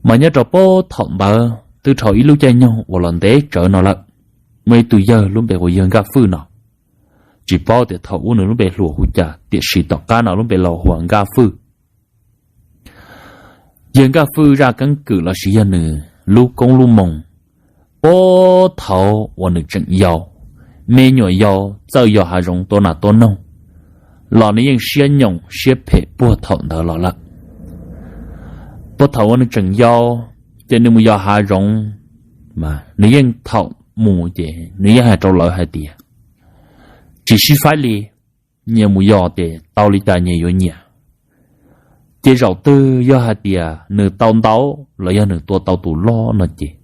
Mas nyob rau puag thaum ntawd twb dhau ib lub caij nyoog uas los ntev tsawv no lawm, muaj ib tug yawg lub npe hu ua yawg Nkaj Fwj no. Tsis paub tias thaum ub nws lub npe hluas hu cas, tiam sis tom qab no lub npe los hu ua Nkaj Fwj. Yawg Nkaj Fwj zaj keeb kwm lossis yog nws lub koob lub moo, puag thaum uas nws tseem yau, me nyuam yau txawj yos hav zoov tua nas tua noog, los nws yeej siab nyoos siab phem puag thaum ntawd los lawm. Puag thaum uas nws tseem yau, ces nws mus yos hav zoov, mas nws yeej thaum mus ces nws yeej hais rau lawv hais tias, tsis sib faib li, nyias mus yos ces tau li cas nyias yuav nyiam. Ces zaum twg yog hais tias nws tau ntau los yog nws tua tau tus loj no ces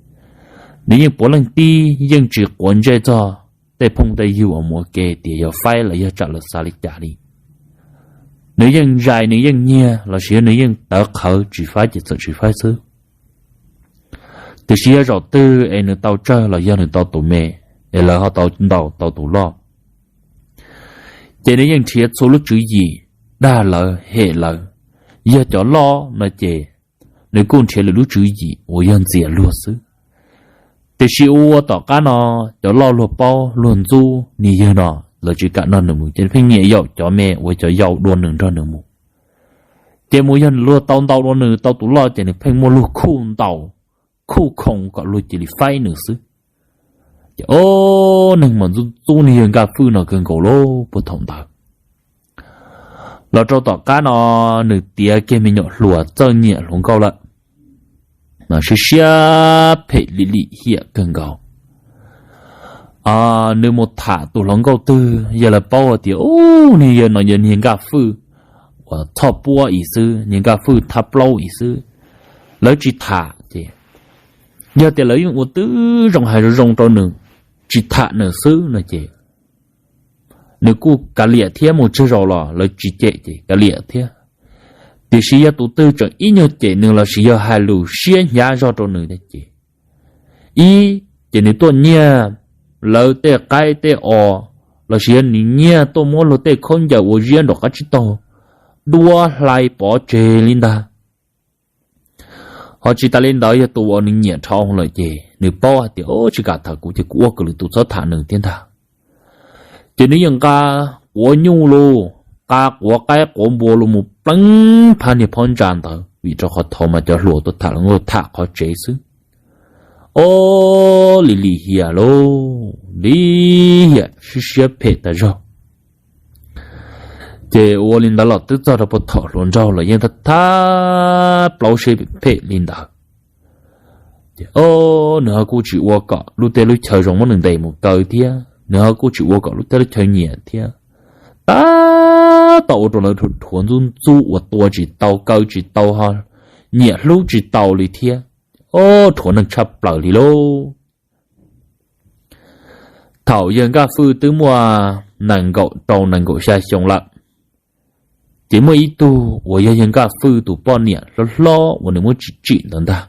nws yeej puav leej tib yeej tsis quav ntsej txog tej phooj tej ywg uas mus ua ke tias yog faib los yog tsam lawv xav li cas li. Nws yeej zais nws yeej nyiag lossis yog nws yeej tawv qhawv tsis faib ces txawm tsis faib xwb. Tiam sis yog zaum twg es nws tau tsawg los yog nws tau tus me, es lawv ho tau ntaus tau tus loj, ces nws yeej nrhiav txhua lub tswv yim dag lawv hem lawv. Yog cov loj no ces nws kuj nrhiav lwm lub tswv yim uas yog ntxias luag xwb. Tiam sis ua tom qab no cov loj luag paub luag ntxub nws yawg no, lawv tsis kam nrog nws mus ces nws pheej nyiam yaum cov me uas cov yau dua nws nrog nws mus. Ces mus yog nws luag tau ntau dua nws tau tus loj ces nws pheej muaj luag khuj ntaus, khuj khoom kom luag cia li faib nws xwb. Ces o, neeg mas ntxub ntxub nws yawg Nkaj Fwj no kawg nkaus lauj puag thaum ntawd. Los rau tom qab no nws tiav kiag me nyuam hluas txawj nyiam hluas nkauj lawm, mas siab siab phem lim lim hiam kawg nkaus. Nws mus tham tus hluas nkauj twg yog lawv paub hais tias u, nws yawg no yog niag Nkaj Fwj uas txhoj puab ib xwb, niag Nkaj Fwj thab plaub ib xwb, lawv tsis tham ces yog tias lawv yeej ua tib zoo hais zoo zoo rau nws, tsis tham nws xwb no ces nws kuj kav liam thiab, mus tsawg zaus los lawv tsis cem ces kav liam thiab. Tiam sis yog tus twg tseem ib nyuag cem nws lossis yog hais lus siab hnyav zog rau nws ces, ib, ces nws tuaj nyiag lawv tej qaib tej os, lossis yog nws nyiag tuaj muab luag tej khaub ncaws uas ziab nraum qab tsib taug duab hlais pov tseg li ntag. Ho tsis tas li ntawd yog tus uas nws nyiam dhau lawm ces nws paub hais tias o, tsis kam tham kuv ces kuv ua kom lwm tus txhob tham nws thiab ntag. Ces nws yeej nqa quav nyuj los, nqa quav qaib quav npua los mus pleev phab niag phab ntsa ntawd, vim rau qhov thaum mas cov hluas tuaj tham los tham qhov tsev xwb. O, lim lim hiam lauj, lim hiam siab siab phem tas zog. Ces ua li ntawd los twb txog rau puag thaum hluas nraug los yeej thab plaub siab phem li ntawd. Ces o, nws ho kuj tsis ua kom lub teb lub chaw zoo muab nws ntes mus kaw thiab, nws ho kuj tsis ua kom lub teb lub chaw nyiam thiab. Tab tom ua rau lawv dhuav ntxub ntxub uas tua tsis tau kaw tsis tau ho nyiam hlub tsis tau li thiab. O, dhuav neeg tshaj plaws li lauj. Thaum yawg Nkaj Fwj twb muaj nees nkaum rau nees nkaum xya xyoo lawm, ces muaj ib tug uas yog yawg Nkaj Fwj tus poj niam hlob hlob uas nws muab tsim tsim ntawd ntag.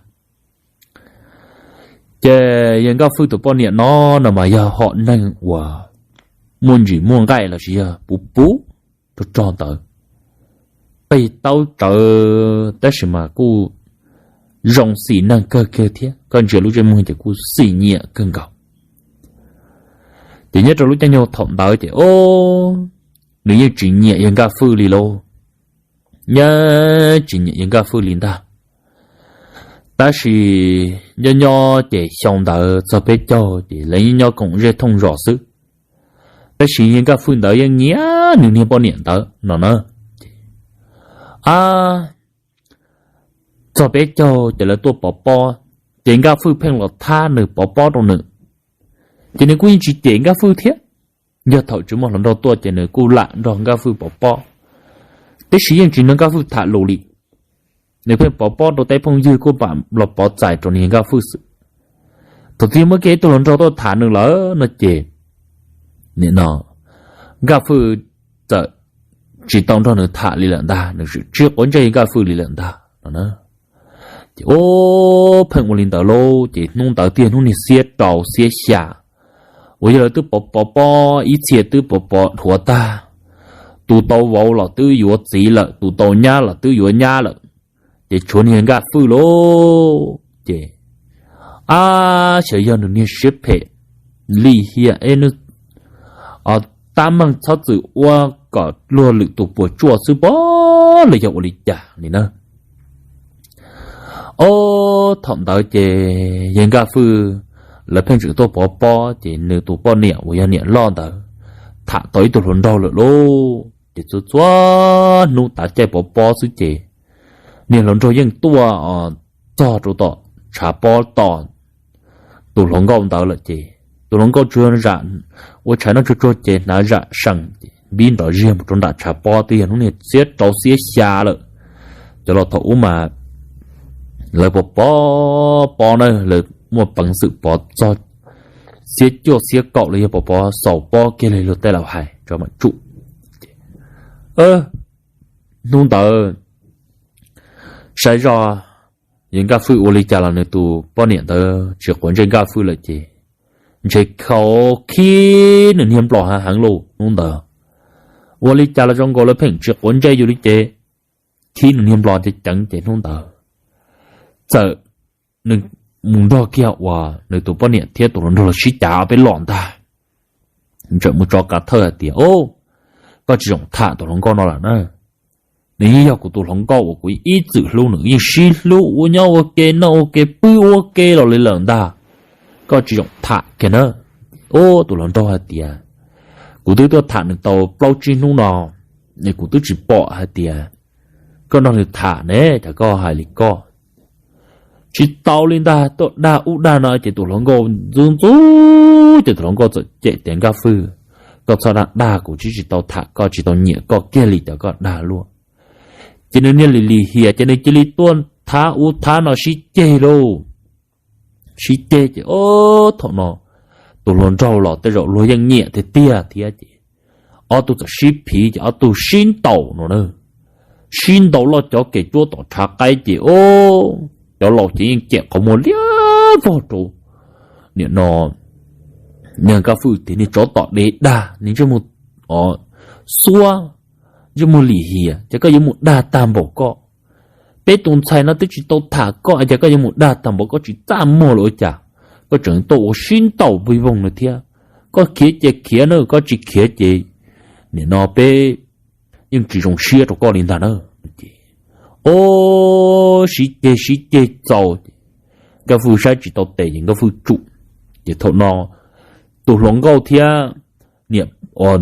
Ces yawg Nkaj Fwj tus poj niam no, no mas yog hom neeg uas muaj ntsis muaj nqaij lossis yog puv puv rog rog ntawd, qig taub tsawv tab sis mas kuj zoo xim neeg kawg kiag thiab, koj ntsia lub ntsej muag ces kuj xim nyiam kawg nkaus. Ces nyob rau lub caij nyoog thaum ntawd ces o, nws yeej tsis nyiam yawg Nkaj Fwj li lauj, yeej tsis nyiam yawg Nkaj Fwj li ntag. Tab sis nyob nyob ces xyoo ntawd txog peb caug ces lawv nyob nyob koom zej thooj zos xwb. Tab sis yawg Nkaj Fwj ntawd yeej nyiam nws niag poj niam ntawd no na. A, txog peb caug ces lawv tuaj pov pob, ces Nkaj Fwj pheej los thab nws pov pob rau nws, ces nws kuj yeej tsis cem Nkaj Fwj thiab. Yog thaum tsis muaj hluas nraug tuaj ces nws kuj lam nrog Nkaj Fwj pov pob, tab sis yeej tsis nrog Nkaj Fwj tham lus li. Nws pheej pov pob rau tej phooj ywg kuj pam los pov txais rau nws Nkaj Fwj xwb. Thaum twg muaj kiag ib tug hluas nraug tuaj tham nws lawm no ces, nim no Nkaj Fwj txawm tsis tau nrog nws tham li lawm ntag, nws tsis quav ntsej Nkaj Fwj li lawm ntag no. Ces o, pheej ua li ntawd lauj, ces hnub ntawd thiaj hnub niag xiab rau xiab xya uas yog lawv twb pov pov pob, ib txhia twb pov pov dhuav tag, tus tau vauv los twb yuav txiv lawm, tus tau nyab los twb yuav nyab lawm. Ces tshuav niag Nkaj Fwj lauj, ces ab xyov yog nws niag siab phem lim hiam es nws tab meeg txhob txwm ua kom luag lwm tus puas tsuaj xwb pob los yog ua li cas li na. Ob thaum ntawd ces yawg Nkaj Fwj lawv pheej tseem tuaj pov pob ces nws tus poj niam uas yog niam loj ntawd tham tau ib tug hluas nraug lawm lauj. Ces txhua txhua hnub tav caij pov pob xwb ces niag hluas nraug yeej tuaj txog rau tom tshav pob tos tus hluas nkauj ntawd lawm ces tus hluas nkauj tsuag zam ua tshais noj tsuag tsuag ces hnav zam sees ces npib nrov ziag mus rau nram tshav pob twb yog hnub niag xiab rau xiab xya lawm. Cov laus thaum ub mas lawv pov pob pob na, lawv muaj peev xwm pov txog xiab cuaj xiab kaum los yog pov pob xaus pob kiag li luag tej laus hais tso mam tsum. Hnub ntawd saib zoj yawg Nkaj Fwj ua li cas los nws tus poj niam ntawd tsis quav ntsej Nkaj Fwj lawm ces ntshe khau khib nws niag nplos hav heev lauj hnub ntawd. Ua li cas los zoo nkaus lawv pheej tsis quav ntsej yus li ces khib nws niag nplos ceev ceev ces hnub ntawd txawm nws mus nrog kiag uas nws tus poj niam thiab tus hluas nraug los sib cav peb los ntag. Txawm mus tso kav thawj hais tias, Au, koj tsis txhob tham tus hluas nkauj no lawm na. Nws yeej yog kuv tus hluas nkauj uas kuv ib txwm hlub, nws yeej sib hlub ua nyob ua ke noj ua ke pw ua ke los li lawm ntag. Koj tsis txhob tham kiag na. Ub, tus hluas nraug hais tias, Kuv twb tuaj tham nws tau plaub tsib hnub no, es kuv twb tsis pom hais tias koj nrog nws tham ne, cas koj hais li koj? Tsis tau li ntag, tuaj dag ub dag no ces tus hluas nkauj ntxub ntxub ces tus hluas nkauj txawm cem tias, Nkaj Fwj, koj txhob dag dag kuv, tsis tsis tau tham koj, tsis tau nyiam koj kiag li cas koj dag luaj. Ces nws niag lim lim hiam ces nws cia li tuaj thab ub thab no sib ceg lauj. Sib ceg ces ob thaum no tus hluas nraug los tej zaum luag yeej nyiam tiag tiag thiab ces ob tug txawm sib phiv ces ob tug sib ntaus no na. Sib ntaus loj cov kem cuab tom tshav qaib ces o, cov laus ces yeej cem qhov muag liab vog rau. Nim no niag Nkaj Fwj tias, Niag tsov tom dev dag, niag ntsej muag xuab, ntsej muag lim hiam, ces koj yuav mus dag tag npaum koj. Peb tus ntxhais no twb tsis tau tham koj, ces koj yuav mus dag tag npaum koj tsis txaj muag los ua cas? Koj tseem tuaj ua sib ntaus pig voog no thiab. Koj khiav ces khiav na, koj tsis khiav ces nim no peb yeej tsis zoo siab rau koj li ntag na. Ces o, sib ceg sib ceg txaus, Nkaj Fwj saib tsis tau tes ces Nkaj Fwj tsum. Ces thaum no tus hluas nkauj thiab niam,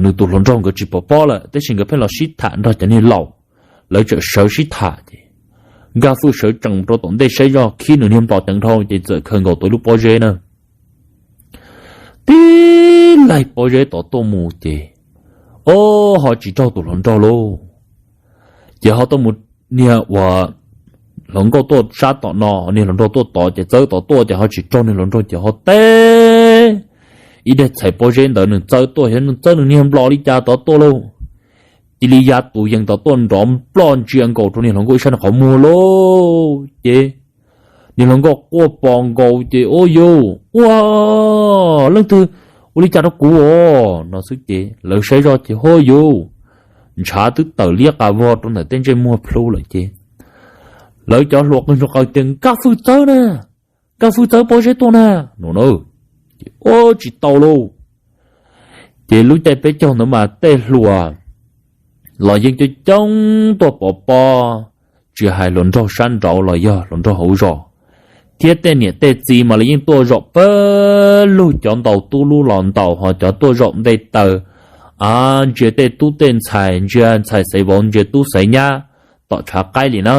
nws tus hluas nraug nkawd tsis pov pob lawm, tab sis nkawd pheej los sib tham nrog cov niag laus, lawv txawm sawv sib tham ces Nkaj Fwj sawv tsees rau tom ntej saib zoj khib nws niag nplos ceev dhau ces txawm khaws nkaus tau ib lub pob zeb na. Tib laig pob zeb tod tuaj mus ces o, ho tsis raug tus hluas nraug lauj. Ces ho tuaj mus niag uas hluas nkauj tuaj sab tom no, niag hluas nraug tuaj tod ces txawb tod tuaj ces ho tsis raug niag hluas nraug ces ho teb ib daig txhais pob zeb ntawd nws txawb tuaj, nws txawb nws niag nplos li cas tod tuaj lauj. Cia li ya tus yees tod tuaj nrov nploj ntsia nkaus rau niag hluas nkauj ib sab qhov muag lauj. Ces niag hluas nkauj quaj pos nkaus ces, Ua yus, ua, leej twg ua li cas rau kuv os? No xwb ces lawv saib zoj ces, Ua yus, ntshav twb tawm liab qas vog rau ntawm tej ntsej muag plhu lawm ces lawv cov hluas qw ntsuag qw tias, Nkaj Fwj txawb na, Nkaj Fwj txawb pob zeb tuaj na, no na. Ces ua tsis tau lauj. Ces lub caij peb caug ntawd mas tej hluas los yeej coob coob tuaj pov pob, tsis hais hluas nraug sab nraud los yog hluas nraug hauv zos, thiab tej niam tej txiv mas los yeej tuaj zaum pawg lug, cov ntaus tub lub los ntaus, ho cov tuaj zaum nte taw, ntsia tej tub tej ntxhais, ntsia ntxhais xaiv vauv, ntsia tub xaiv nyab tom tshav qaib li na.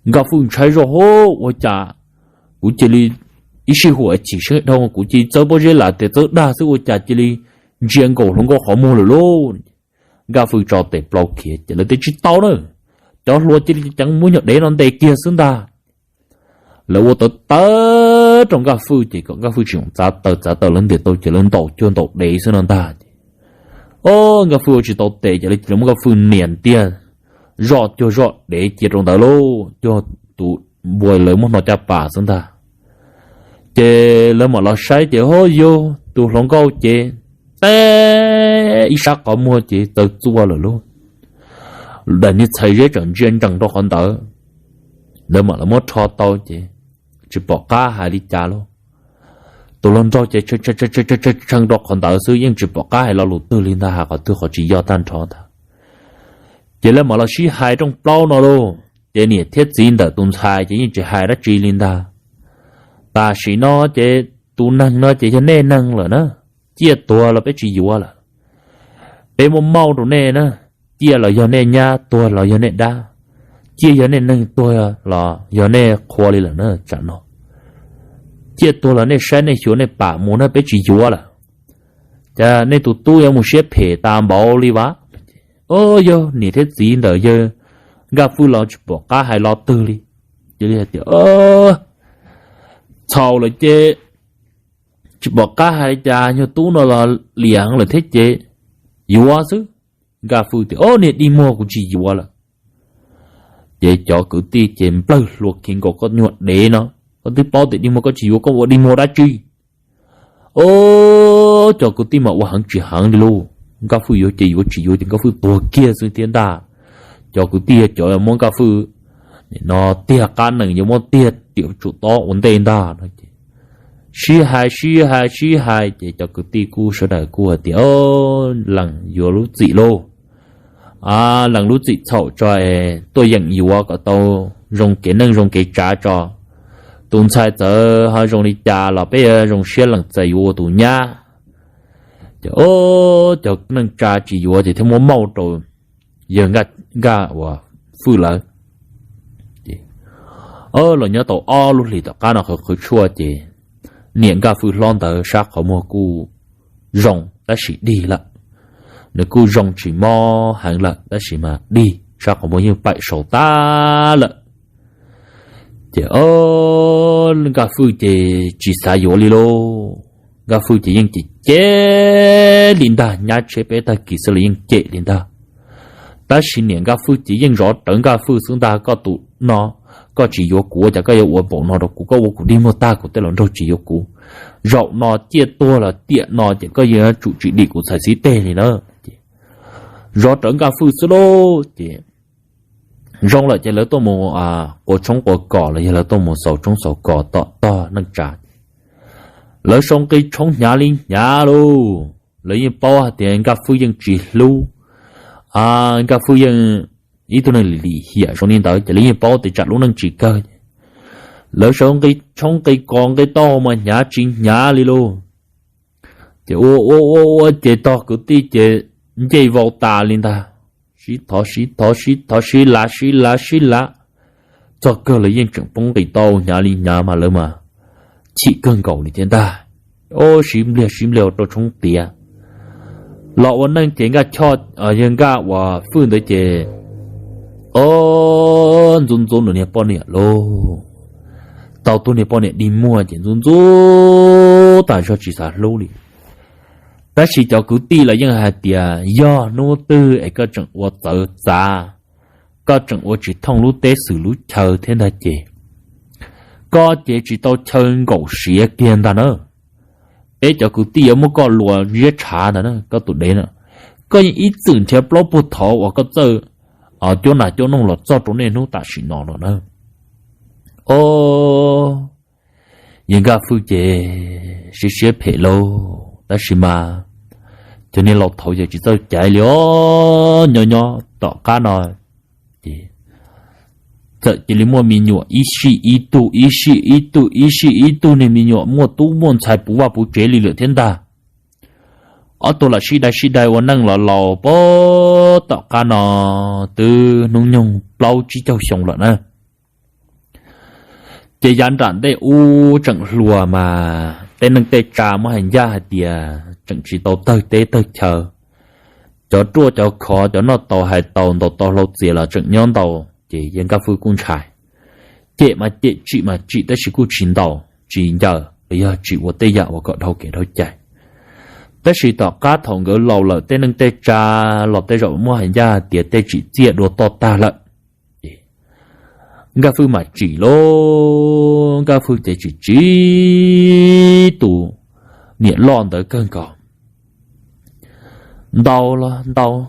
Nkaj Fwj ntshai zoj, Hu, ua cas kuv cia li ib sij huam chim siab dhau, kuv cia li txawb pob zeb lam tias txawb dag xwb ua cas cia li ntsia nkaus hluas nkauj qhov muag lawm lauj. Nkaj Fwj tso tes plaws khiav ces lawv tias, Tsis tau na. Cov hluas cia li ceev muab nyuag dev no ntes kiag xwb ntag. Lawv ua tawv tawv rau Nkaj Fwj ces kom Nkaj Fwj tsis txav taw, txav taw lawv ntiam tau ces lawv ntaus cuag ntaus dev xwb no ntag ces, o, Nkaj Fwj ua tsis tau tes ces lawv cia li muab Nkaj Fwj nias ntiag, zoj cuag zoj dev cia rau ntawd lauj, cuag tus npua lawv muab hno caj pas xwb ntag. Ces lawv mam los saib ces, Hu, yus tus hluas nkauj ces teb ib sab qhov muag ces txawv txua lawm lauj. Daim niag txhais zeb tseem ntsia ntsees rau qhov ntawd. Lawv mam los muab rho tau ces tsis pom qab hais li cas lauj. Tus hluas nraug ces tshee rau qhov ntawd xwb, yeej tsis pom qab hais lo lus twg li ntag, hais qhov twg qhov tsis yog tag nrho ntag. Ces lawv mam los sib hais rooj plaub no lauj, ces niam thiab txiv ntawm tus ntxhais ces yeej tsis hais dab tsi li ntag. Tam sim no ces tus neeg no ces yog nej neeg lawm na, ciaj tuag los peb tsis yuav lawm. Peb muab mauj rau nej na, ciaj los yog nej nyab, tuag los yog nej dab, ciaj yog nej neeg, tuag los yog nej qhua li lawm na. Tsam no ciaj tuag los nej saib nej xyuas nej pam mus na, peb tsis yuav lawm. Cas nej tus tub yuav mus siab phem tas npaum li vas? Yog niam thiab txiv ntawm yawg Nkaj Fwj los tsis pom qab hais lo twg li. Cia li hais tias, txhaum lawm ces tsis pom qab hais li cas, yog tub no los liam lawm thiab ces yuav xwb. Nkaj Fwj tias, o, niag dig muag, kuv tsis yuav lawm. Ces cov kwv tij ces nplawg hlua kiag nkaus, koj nyuag dev no, koj twb paub tias dig muag koj tsis yuav, koj ua dig muag dab tsi? O, cov kwv tij mas ua heev tsis heev li lauj. Nkaj Fwj yuav ces yuav, tsis yuav ces Nkaj Fwj tuag kiag xwb thiab ntag. Cov kwv tij yog cov muab Nkaj Fwj no tiag qab nees, yuav muab tiag riam tsuam tob ua ntej ntag no ces sib hais sib hais sib hais ces cov kwv tij kuj sawv daws kuj hais tias, lees yuav lub txim lauj. Lees lub txim txhaum tso es tuaj yeem yuav kom tau zoo kev neej zoo kev tsav tso. Tus ntxhais txawm ho zoo li cas los peb yuav zoo siab lees txais yuav ua tus nyab. Ces o, cov neej tsa tsis yuav ces thiaj muab mauj rau yawg Nkaj, Nkaj uas Fwj lawv. Los nyob tau ob lub hlis tom qab no qhwv qhwv tshuaj ces niam Nkaj Fwj hlob ntawd sab qhov muag kuj zoo tab sis dig lawm. Nws kuj zoo tsis mob heev lawm tab sis mas dig, sab qhov muag yeej paim saud tag lawm. Ces o, Nkaj Fwj ces tsis xav yuav li lauj. Nkaj Fwj ces yeej cem cem li ntag, nyab tsheb peb tag kis xwb los yeej cem li ntag. Tab sis niam Nkaj Fwj ces yeej zov rawv Nkaj Fwj xwb ntag, koj tus no, koj tsis yuav kuv ua cas koj yuav ua npaum no rau kuv, koj ua kuv dig muag tag kuv tej hluas nraug tsis yuav kuv. Zaum no ciaj tuag los tiam no ces koj yuav tsum tsis dim kuv txhais xib teg li na. Zov rawv Nkaj Fwj xwb lauj. Ces zoo lawm ces lawv tuaj mus quas tshoob quas kos los yog lawv tuaj mus xaus tshoob xaus kos tom tog neej tsa. Lawv sau nqi tshoob hnyav li hnyav lauj. Lawv yeej paub hais tias Nkaj Fwj yeej tsis hlub, Nkaj Fwj yeej ib tug neeg lim hiam zoo li ntawd ces lawv yeej paub tias tsam lub neej tsis kawg. Lawv sau nqi tshoob nqi kos nqi taub hau mas hnyav tsis hnyav li lauj. Ces ua ua ua ua ces tog kwv tij ces ncej vau tas li ntag. Sib thov sib thov sib thov sib lav sib lav sib lav, txog kawg lawv yeej tseem poob nqis tau hnyav li hnyav mas lawv mas chim kawg nkaus li thiab ntag. O, sib npliag sib npliag ua rau tshoob tiav los ua neej ces Nkaj Choj, yawg Nkaj uas Fwj ntawd ces o, ntxub ntxub nws niag poj niam lauj. Tau tus niag poj niam dig muag ces ntxub ntxub tas zog tsis xav hlub li. Tab sis cov kwv tij los yeej hais tias yog hnub twg es koj tseem ua txawv txav, koj tseem ua tsis thooj lub teb xwm lub chaw thiab ntag ces koj ces tsis tau chaw nkaum siav kiag ntag na. Peb cov kwv tij yuav muab koj luas ziab tshav ntag na, koj tus dev na. Koj yeej ib txwm nrhiav plaub puag thov uas koj txawj cuab nas cuab noog los txog rau nej hnub tam sim no no na. O, yawg Nkaj Fwj ces siab siab phem lauj, tab sis mas cov niag laus thaud ces tsis txawj caiv li os. Nyob nyob tom qab no ces txawm cia li muaj me nyuam ib sij ib tug ib sij ib tug ib sij ib tug niag me nyuam muaj tub muaj ntxhais puv vaj puv tsev li lawm thiab ntag. Ob tug los sib dai sib dai ua neej los laus pab tom qab no twb hnub nyoog plaub tsib caug xyoo lawm na. Ces yav nram ntej ub tseem hluas mas tej neej tej tsa muab hais ncaj hais tias tseem tsis tau tawg teb tawg chaw. Cov ruaj cov khov cov noj tau hais tau ntaus tau hlau txias los tseem nyob ntau, ces yawg Nkaj Fwj kuj ntshai. Cem mas cem, tsim mas tsim, tab sis kuj tsis ntaus tsis ncaws los yog tsis ua tej yam uas kom dhau kev dhau cai. Tab sis tom qab thaum nkawd laus lawm tej neej tej tsa los tej zaum muab hais ncaj hais tias tej tsim txiaj dua toj tag lawm. Nkaj Fwj mas tsim lauj, Nkaj Fwj ces tsim tsim tus niam loj ntawd kawg nkaus. Ntaus los ntaus,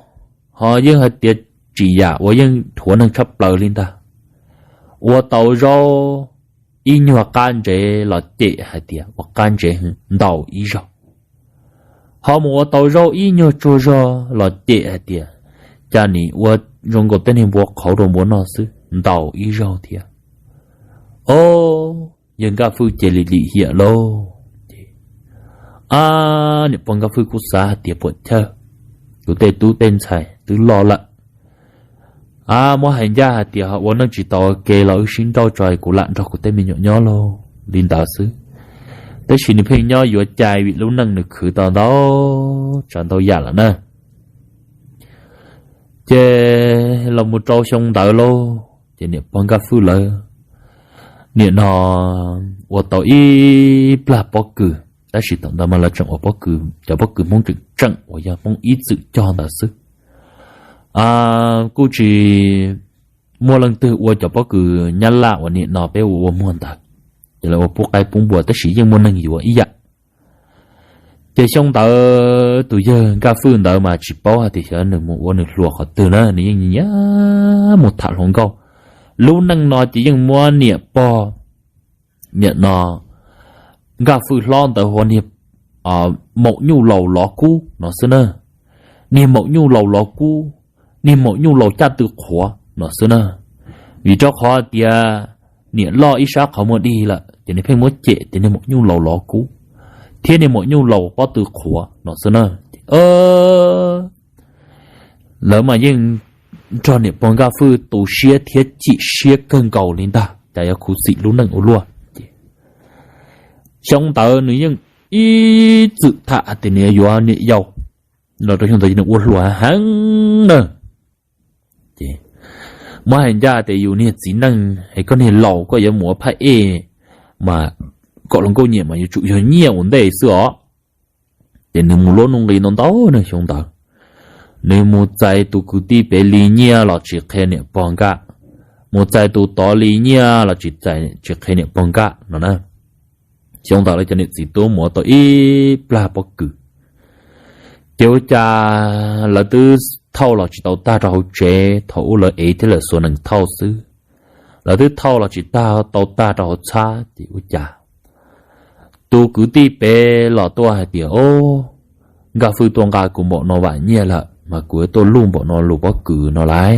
ho yeej hais tias tsim yam uas yeej dhuav neeg tshaj plaws li ntag. ua tau zaub ib nyuag qab ntsev los cem hais tias ua qab ntsev ntaus ib zaug, ho mus ua tau zaub ib nyuag tsuag zog los cem hais tias cas nim ua zoo nkaus tej niag npua qhauv rau npua noj xwb, ntaus ib zaug thiab. Ob, yawg Nkaj Fwj cia li lim hiam lauj. Ces, ab, niam pog Nkaj Fwj kuj xav hais tias puam chawj, kuv tej tub tej ntxhais twb loj lawm, ab, muab hais ncaj hais tias ho ua neej tsis tau ua ke los wb sib nrauj tso kuv lam nrog kuv tej me nyuam nyob lauj li ntawd xwb. Tab sis nws pheej nyob yuav cai vim lub neej nws khwv tau ntau tsav ntau yam lawm na. Ces los mus rau xyoo ntawd lauj, ces niam pog Nkaj Fwj lawv nim no ua tau ib plag pob kws, tab sis thaum ntawd mas lawv tseem ua pob kws, cov pob kws Hmoob tseem tseem uas yog Hmoob ib txwm cog ntawd xwb. Kuj tsis muaj leej twg ua cov pob kws Nyab Laj uas nim no peb ua ua muag ntawd, ces lawv ua pub qaib pub npua tab sis yeej muaj neeg yuav ib yam. Ces xyoo ntawd tus yawg Nkaj Fwj ntawd mas tsis paub hais tias xyov nws mus ua nws hluas qhov twg na, nws yeej nyiam mus tham hluas nkauj. Lub neej no ces yeej muab niam pog, niam no, Nkaj Fwj hlob ntawd hu ua niag maum nyuj laus lov kub no xwb na. Niag maum nyuj laus lov kub, niag maum nyuj laus caj tw qhuav no xwb na. Vim rau qhov tias niam loj ib sab qhov muag dig lawm ces nws pheej muab cem tias niag maum nyuj laus lov kub thiab niag maum nyuj laus pob tw qhuav no xwb na. Lawv mas yeej nrog niam pog Nkaj Fwj tu siab thiab chim siab kawg nkaus li ntag, cas yuav khuv xim lub neej ua luaj. Xyoo ntawd nws yeej ib txwm tham tias nws yuav niam yau, los rau xyoo ntawd nws ua hluas heev na. Ces muab hais ncaj tias yus niag txiv neej es koj niag laus koj yuav mus ua phaj ej mas kom hluas nkauj nyiam mas yuav tsum yog nyiaj ua ntej xwb os. Ces nws mus luab nuj nqi ntau ntau na xyoo ntawd. Nws mus txais tus kwv tij pem li nyiaj los tsis qhia niam pog Nkaj, mus txais tus tod li nyiaj los tsis qhia niam pog Nkaj no na. Xyoo ntawd lawv cov niam txiv tub mus ua tau ib plag pob kws. Ces ua cas lawv twb thauj los tsis tau tag rau hauv tsev, thaum ub lawv ev thiab lawv xuas nees thauj xwb. Lawv twb thauj los tsis tau tag rau hauv txhab ces ua cas tus kwv tij pem los tuaj hais tias, Ob, Nkaj Fwj tuaj nqa kuv npaum no vam nyiaj lawm mas kuv yuav tuaj luj npaum no lus pob kws no lauj.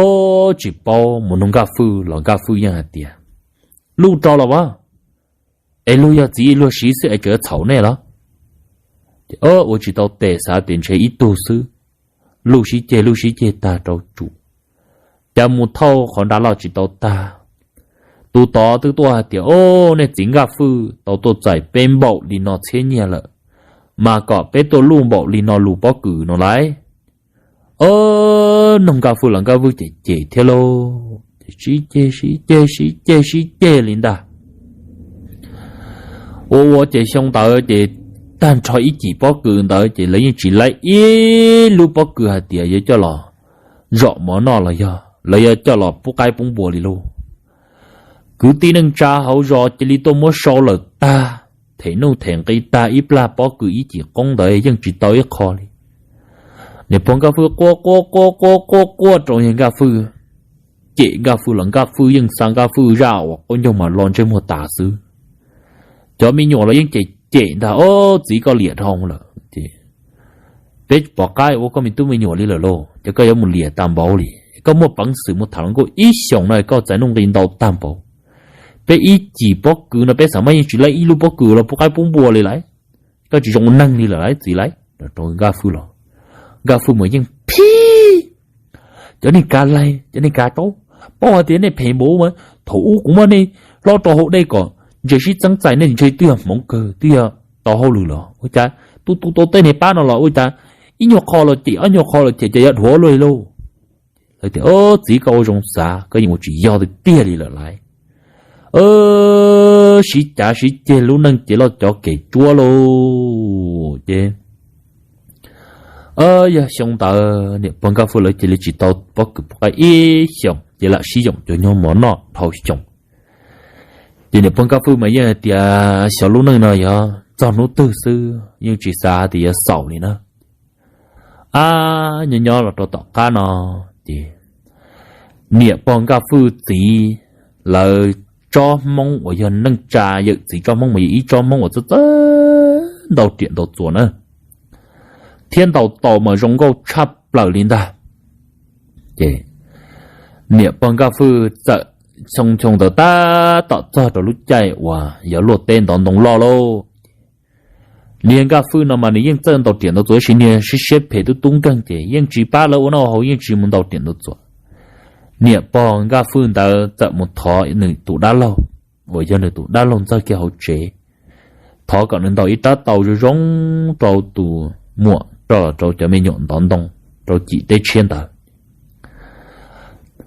Ob, tsis paub, mus nug Nkaj Fwj los Nkaj Fwj yeej hais tias, Luj rau los as, es luag yog txiv luag siv xwb es tseem txhaum nej los? Ces ua tsis tau tes, xav tias ntshe ib tug xwb, luj sib ceg luj sib ceg tag rau tsum, cas mus thauj qhov nrad los tsis tau tag. Tus tod twb tuaj hais tias, Ob, nej txiv Nkaj Fwj tau tuaj txais peb npaum li no txhiab nyiaj lawm, mas kom peb tuaj luj npaum li no lus pob kws no lauj. Ob, nug Nkaj Fwj los Nkaj Fwj cem cem thiab lauj, ces sib ceg sib ceg sib ceg sib ceg li ntag. Ua ua ces xyoo ntawd ces tag nrho ib cim pob kws ntawd ces lawv yeej tsis laib ib lub pob kws hais tias yuav coj los zom mov noj los yog lawv yuav coj los pub qaib pub npua li lauj. Kwv tij neej tsa hauv zos cia li tuaj muab sau lawm tag, them nuj them nqi tag, ib plag pob kws ib cim qoob ntawd yeej tsis tau ib qho li. Niam pog Nkaj Fwj quaj quaj quaj quaj quaj quaj rau yawg Nkaj Fwj, cem Nkaj Fwj los Nkaj Fwj yeej xa Nkaj Fwj zaj uas qaub ncaug mas lo ntsej muag tas xwb. Cov me nyuam los yeej cem cem ntag, Ob, txiv koj liam dhau lawm ces peb pom qab ua koj me tub me nyuam li lawm lauj, ces koj yuav mus liam tas npaum li. Koj muaj peev xwm mus tham hluas nkauj ib xyoos no koj txais nuj nqi ntau tag npaum. Peb ib cim pob kws no peb xav mas yeej tsis laib ib lub pob kws los pub qaib pub npua li lauj. Koj tsis zoo ua neeg li lawm lauj txiv lauj, no rau Nkaj Fwj los. Nkaj Fwj mas yeej phij, Cov nej kav laig, cov nej kav raub, paub hais tias nej phem npaum mas thaum ub kuv muab nej hlob rau hauv dej kom ntses sib txeeb txais nej ntshe twb yog hmoov kawg twb yog tau hauj lwm los ua cas tu tu tau tej niag pab no los ua cas ib nyuag qho los cem ob nyuag qho los cem ces yuav dhuav luaj li lauj. Lawv tias, Ob, txiv koj ua zoo xav, koj yeej ua tsis yog tiag tiag li lawm lauj. Sib cav sib ceg lub neej ces loj cov kem tsuab lauj ces yog xyoo ntawd niam pog Nkaj Fwj lawv cia li tsis tau pob kws pub qaib ib xyoos ces lam sib yoom cov nyuag mov noj dhau xyoo. Ces niam pog Nkaj Fwj mas yeej hais tias xyov lub neej no yog txog hnub twg xwb, yeej tsis xav tias yuav xaus li na. Ab, nyob nyob los rau tom qab no ces niam pog Nkaj Fwj txiv lawv tsob hmoob uas yog neej tsa yawm txiv tsob hmoob mas yog ib tsob hmoob uas txawj txawj ntau riam ntau txuas na, thiab ntaus taus mas zoo nkauj tshaj plaws li ntag. Ces niam pog Nkaj Fwj txawm xyoo xyoo ntawd tab tom txog rau lub caij uas yuav luaj teb ntov ntoo loj lauj. Niag Nkaj Fwj no mas nws yeej txawj ntau riam ntau txuas tab sis niag siab siab phem tub tub nkeeg ces yeej tsis pab lawv ua noj ua haus, yeej tsis mus ntau riam ntau txuas. Niam pog Nkaj Fwj ntawd txawm mus thov nws tus dab laug uas yog nws tus dab laug ntxawg kiag hauv tsev, thov kom nws ntaus ib rab taus zoo zoo rau tus muam, rau cov me nyuam ntov ntoo rau cim teb tshiab ntawd.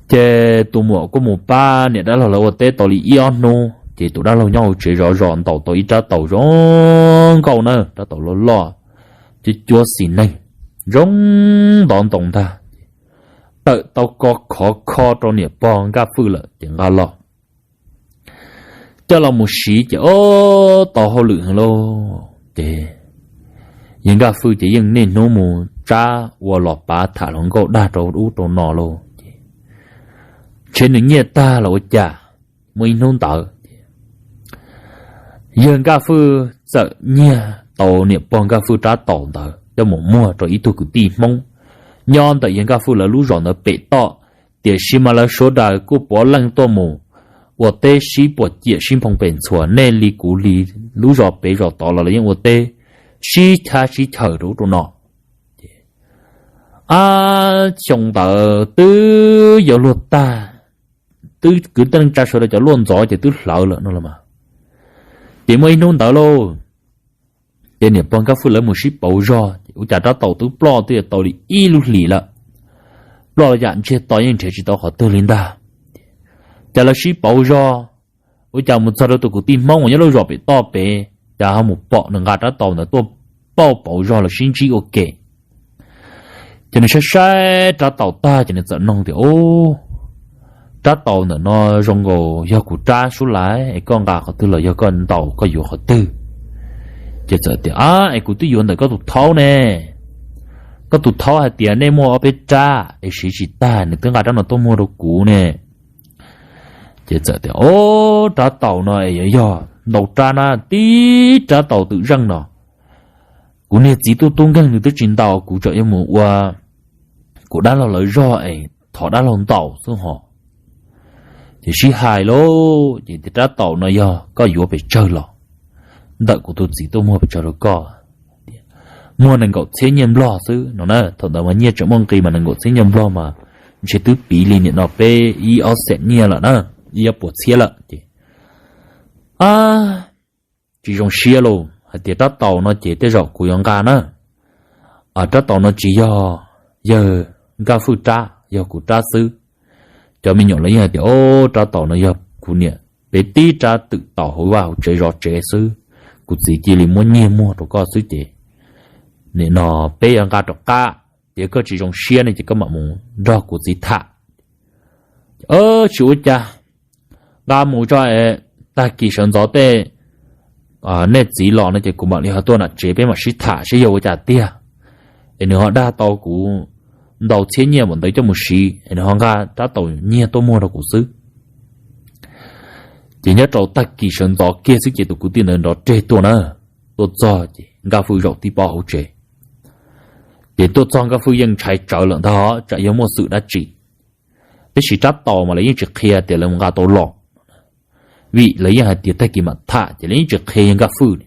Ces tus muam kuj mus pab niam dab laug lawv ua teb tau li ib ob hnub ces tus dab laug nyob hauv tsev zov zos ntaus tau ib rab taus zoo nkauj na, rab taus loj loj, cuab cuab xis neej, zoo ntov ntoo ntag. Tawm tau ko khov kho rau niam pog Nkaj Fwj lawm ces nqa los coj los mus siv ces ob tau hauj lwm heev lauj. Ces yawg Nkaj Fwj ces yeej niaj hnub mus tsab ua los pav tham hluas nkauj dag rau ub rau no lauj. Ces ntshe nws nyiaj tag los ua cas, muaj ib hnub ntawd yawg Nkaj Fwj txawm nyiag tau niam pog Nkaj Fwj rab taus ntawd coj mus muag rau ib tug kwv tij Hmoob nyob ntawm yawg Nkaj Fwj lawv lub zos ntawd pem toj, tiam sis mas lawv sawv daws kuj puav leej tuaj mus ua teb sib puas ciam sib nphoo pes ntxhuas, nej li kuv li, lub zos pem zos tod los lawv yeej ua teb sib chab sib chaws rau ub rau no. Ab, xyoo ntawd twb yuav luag tag, twb kwv tij neej tsa sawv daws cov luaj ntxov ces twb hlawv lawm no los mas. Ces muaj ib hnub ntawd lauj, ces niam pog Nkaj Fwj lawv mus sib pauv zog ces ua cas rab taus twb ploj twb yuav tau li ib lub hlis lawm. Ploj los yam ntsiag to yeej nrhiav tsis tau qhov twg li ntag. Ces lawv sib pauv zog, ua cas mus txog rau tus kwv tij Hmoob uas nyob lub zos pem toj pem, cas ho mus pom nws nqa rab taus ntawd tuaj pauj pauv zog los sib ntsib ua ke. Ces nws saib saib rab taus tag ces nws txawm nug tias, Ub, rab taus ntawm no zoo nkaus yog kuv rab sub lais es koj nqa qhov twg los yog koj ntaus koj yuav qhov twg? Ces txawm tias, Ab, es kuv twb yuav ntawm koj tus thaub ne. Koj tus thaub hais tias nej muaj ob peb rab es siv tsis tag, nws twb nqa rab no tuaj muag rau kuv ne. Ces txawm tias, Ob, rab taus no es yuav yog ntau rab na, tib rab taus twm zeej no kuv niag txiv tub tub nkeeg nws twb tsis ntaus, kuv tseem yuav mus ua kuv dab laug lawv zog es thov dab laug ntaus xwb hos. Ces sib hais lauj, ces tias, Rab taus no yog koj yuav pes tsawg los? Ntawm kuv tus txiv tuaj muag pes tsawg rau koj? Muag nees nkaum txhiab nyiaj nplog xwb no na. Thaum ntawd mas nyiaj tseem muaj nqis mas nees nkaum txhiab nyiaj nplog mas ntshe twb piv li nim no peb ib ob xees nyiaj lawm na, ib ob puas txhiab lawm ces, ab, tsis zoo siab lauj, hais tias, Rab taus no ces tej zaum kuv yuav nqa na. Rab taus no tsis yog yawg Nkaj Fwj rab, yog kuv rab xwb. Cov me nyuam los yeej hais tias, Ob, rab taus no yog kuv niam peb tib rab twm taus hauv vaj hauv tsev zov tsev xwb, kuv txiv cia li muab nyiag muag rau koj xwb ces nim no peb yuav nqa rov qab, ces koj tsis zoo siab ne ces koj mam mus nrog kuv txiv tham. Tsis ua cas, nqa mus tso es tag kis sawv ntxov tej nej txiv los no ces kuv mam li ho tuaj nram tsev peb mam sib tham seb yog ua cas tiag. Es nws ho dag tau kuv ntau txhiab nyiaj npaum ntawd coj mus siv es nws ho nqa rab taus nyiag tuaj muag rau kuv xwb. Ces nyob rau tag kis sawv ntxov kiag xwb ces tus kwv tij ntawd nrov reg tuaj na. Tuaj txog ces Nkaj Fwj zaum tib pob hauv tsev. Ces tuaj txog Nkaj Fwj yeej ntshai tsawv lawm ntag, tsam yog muaj xwm dab tsi. Tab sis rab taus mas lawv yeej tsis qhia tias lawv mus nqa tau los, vim lawv yeej hais tias tag kis mam tham ces lawv yeej tsis qhia yawg Nkaj Fwj.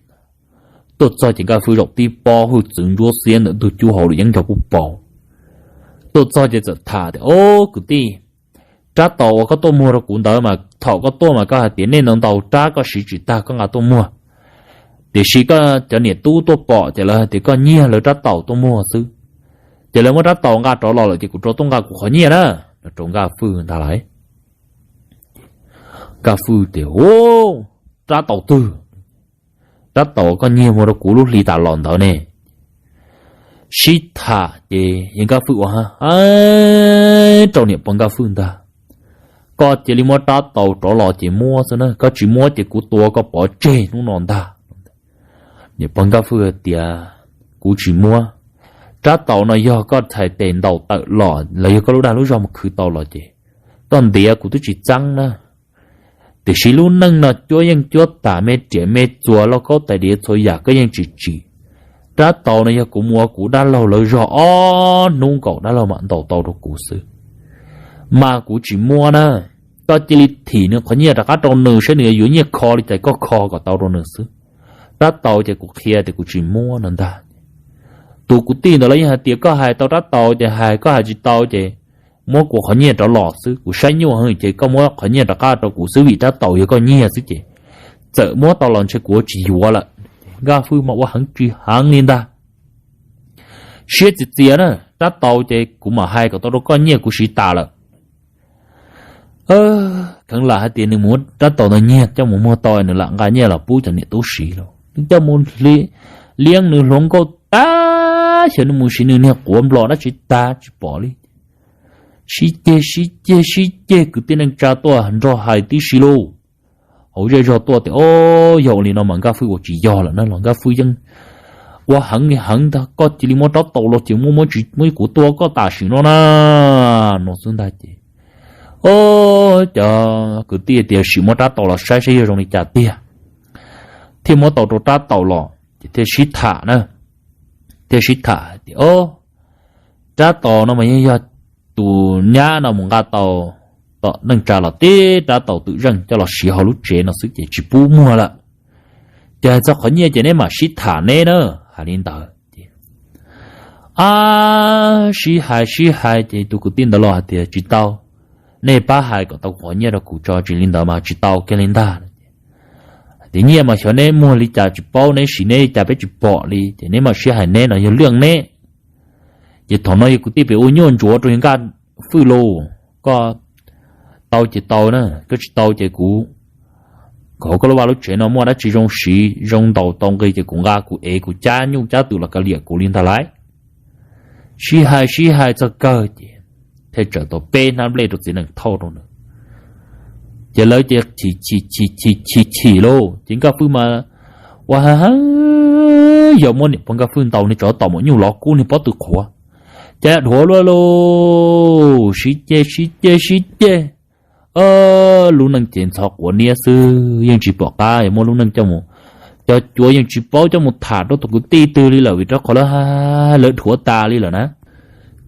Tuaj txog ces Nkaj Fwj zaum tib pob hwj txwv ntsuab xiab ntawm ntug cub hauv lawm yeeb nrog kuj paus. Tuaj txog ces txawm tham tias, Ob, kwv tij, rab taus uas koj tuaj muag rau kuv ntawd mas thaum koj tuaj mas koj hais tias nej ntau ntau rab koj siv tsis tag koj nqa tuaj muag, tiam sis koj cov niam tub tuaj pom ces lawv hais tias koj nyiag lawv rab taus tuaj muag xwb. Ces lawv muab rab taus nqa rov los lawm ces kuv rov tuaj nqa kuv qhov nyiaj na, no rau Nkaj Fwj ntag lauj. Nkaj Fwj tias, Ub, rab taus twg? Rab taus koj nyiag muag rau kuv lub hli tas los ntawd ne. Sib tham ces yawg Nkaj Fwj ua ha ha rau niam pog Nkaj Fwj ntag, Koj cia li muab rab taus rov los ces muab xwb na, koj tsis muab ces kuv tua koj pov tseg hnub no ntag. Niam pog Nkaj Fwj tias, Kuv tsis muab. Rab taus no yog koj txhais tes ntaus tawm los los yog koj lub dag lub zog mus khwv tau los ces koj ntiav kuv twb tsis txeeb na. Tiam sis lub neej no cuab yeej cuab tas, me riam me txuas, lauj kaub tais diav txhua yam koj yeej tsis tsim. Rab taus no yog kuv mus ua kuv dab laug lawv zog ob hnub nkaus dab laug mam ntaus tau rau kuv xwb, mas kuv tsis muab na. Koj cia li thim nws qhov nyiaj rov qab rau nws saib nws yuav nyiaj kho li cas koj kho kom tau rau nws xwb. Rab taus ces kuv qhia tias kuv tsis muab no ntag. Tus kwv tij ntawd los yeej hais tias koj hais tau rab taus ces hais, koj hais tsis tau ces muab kuv qhov nyiaj rov los xwb, kuv saib nyuaj heev ces koj muab qhov nyiaj rov qab rau kuv xwb, vim rab taus yog koj nyiaj xwb ces txawm muab tau los ntshe kuv tsis yuav lawm. Nkaj Fwj mas ua heev tsis heev li ntag. Siab txias txias na, rab taus ces kuv mam hais kom tau rau koj, nyiaj kuv siv tas lawm. Kheev lam hais tias nws mus muab rab taus ntawd nyiag coj mus muag tau nws lam nqa nyiaj los pub cov niam tub siv los nws coj mus liab nws hluas nkauj tag, xyov nws mus siv nws niag quav nplo dab tsi tag tsis pom li. Sib ceg sib ceg sib ceg, kwv tij neej tsa tuaj nrog hais tib si lauj. Hauv zej zog tuaj tias, o, yog ua li no mas Nkaj Fwj ua tsis yog lawm na los Nkaj Fwj yeej ua heev li heev ntag, koj cia li muab rab taus los ces muab muab tsis muab kuv tua koj tam sim no na. No xwb ntag ces, o, cov kwv tij tias sim muab rab taus los saib saib yog zoo li cas tiag. Thiaj muab tau rau rab taus los ces thiaj sib tham na, thiaj sib tham hais tias, o, rab taus no mas yeej yog tus nyab no mus nqa tau tom neej tsa los tib rab taus twm zeej coj los siv hauv lub tsev no xwb ces tsis pub muag lawm. Ces hais txog qhov nyiaj ces neb mam sib tham neb na. Hais li ntawd ces, a, sib hais sib hais ces tus kwv tij ntawd los hais tias tsis tau, nej pab hais kom tau qhov nyiaj rau kuv tso, tsis li ntawd mas tsis tau kiag li ntag. Hais tias nyiaj mas xyov neb muag li cas tsis paub, neb siv neb li cas peb tsis pom li ces neb mam sib hais neb no yog lwj neb. Ces thaum no yog kwv tij pem ua nyuaj ntsuav rau yawg Nkaj Fwj lauj, koj tau ces tau na, koj tsis tau ces kuv, kom hauv koj lub vaj lub tsev no muaj dab tsi zoo siv zoo ntaus tau nqi ces kuv nqa kuv ev kuv cab nyuj cab twm los kav liam kuv li ntag lauj. Sib hais sib hais txog kawg ces thiaj tsawm tau peb hnab nplej rau txiv nees thauj rau nws. Ces lawv ces chim chim chim chim chim chim lauj ces Nkaj Fwj mas ua ha ha, yog muab niam pog Nkaj Fwj ntaus niag tsov tom maum nyuj lov kub niag pob tw qhuav, cas dhuav luaj lauj, sib ceg sib ceg sib ceg. Lub neej ces ntxhov quav niab xwb, yeej tsis pom qab yuav muab lub neej coj mus, cov cuav yeej tsis paub coj mus tham rau tus kwv tij twg li lawm vim rau qhov lawv, lawv dhuav tas li lawm na.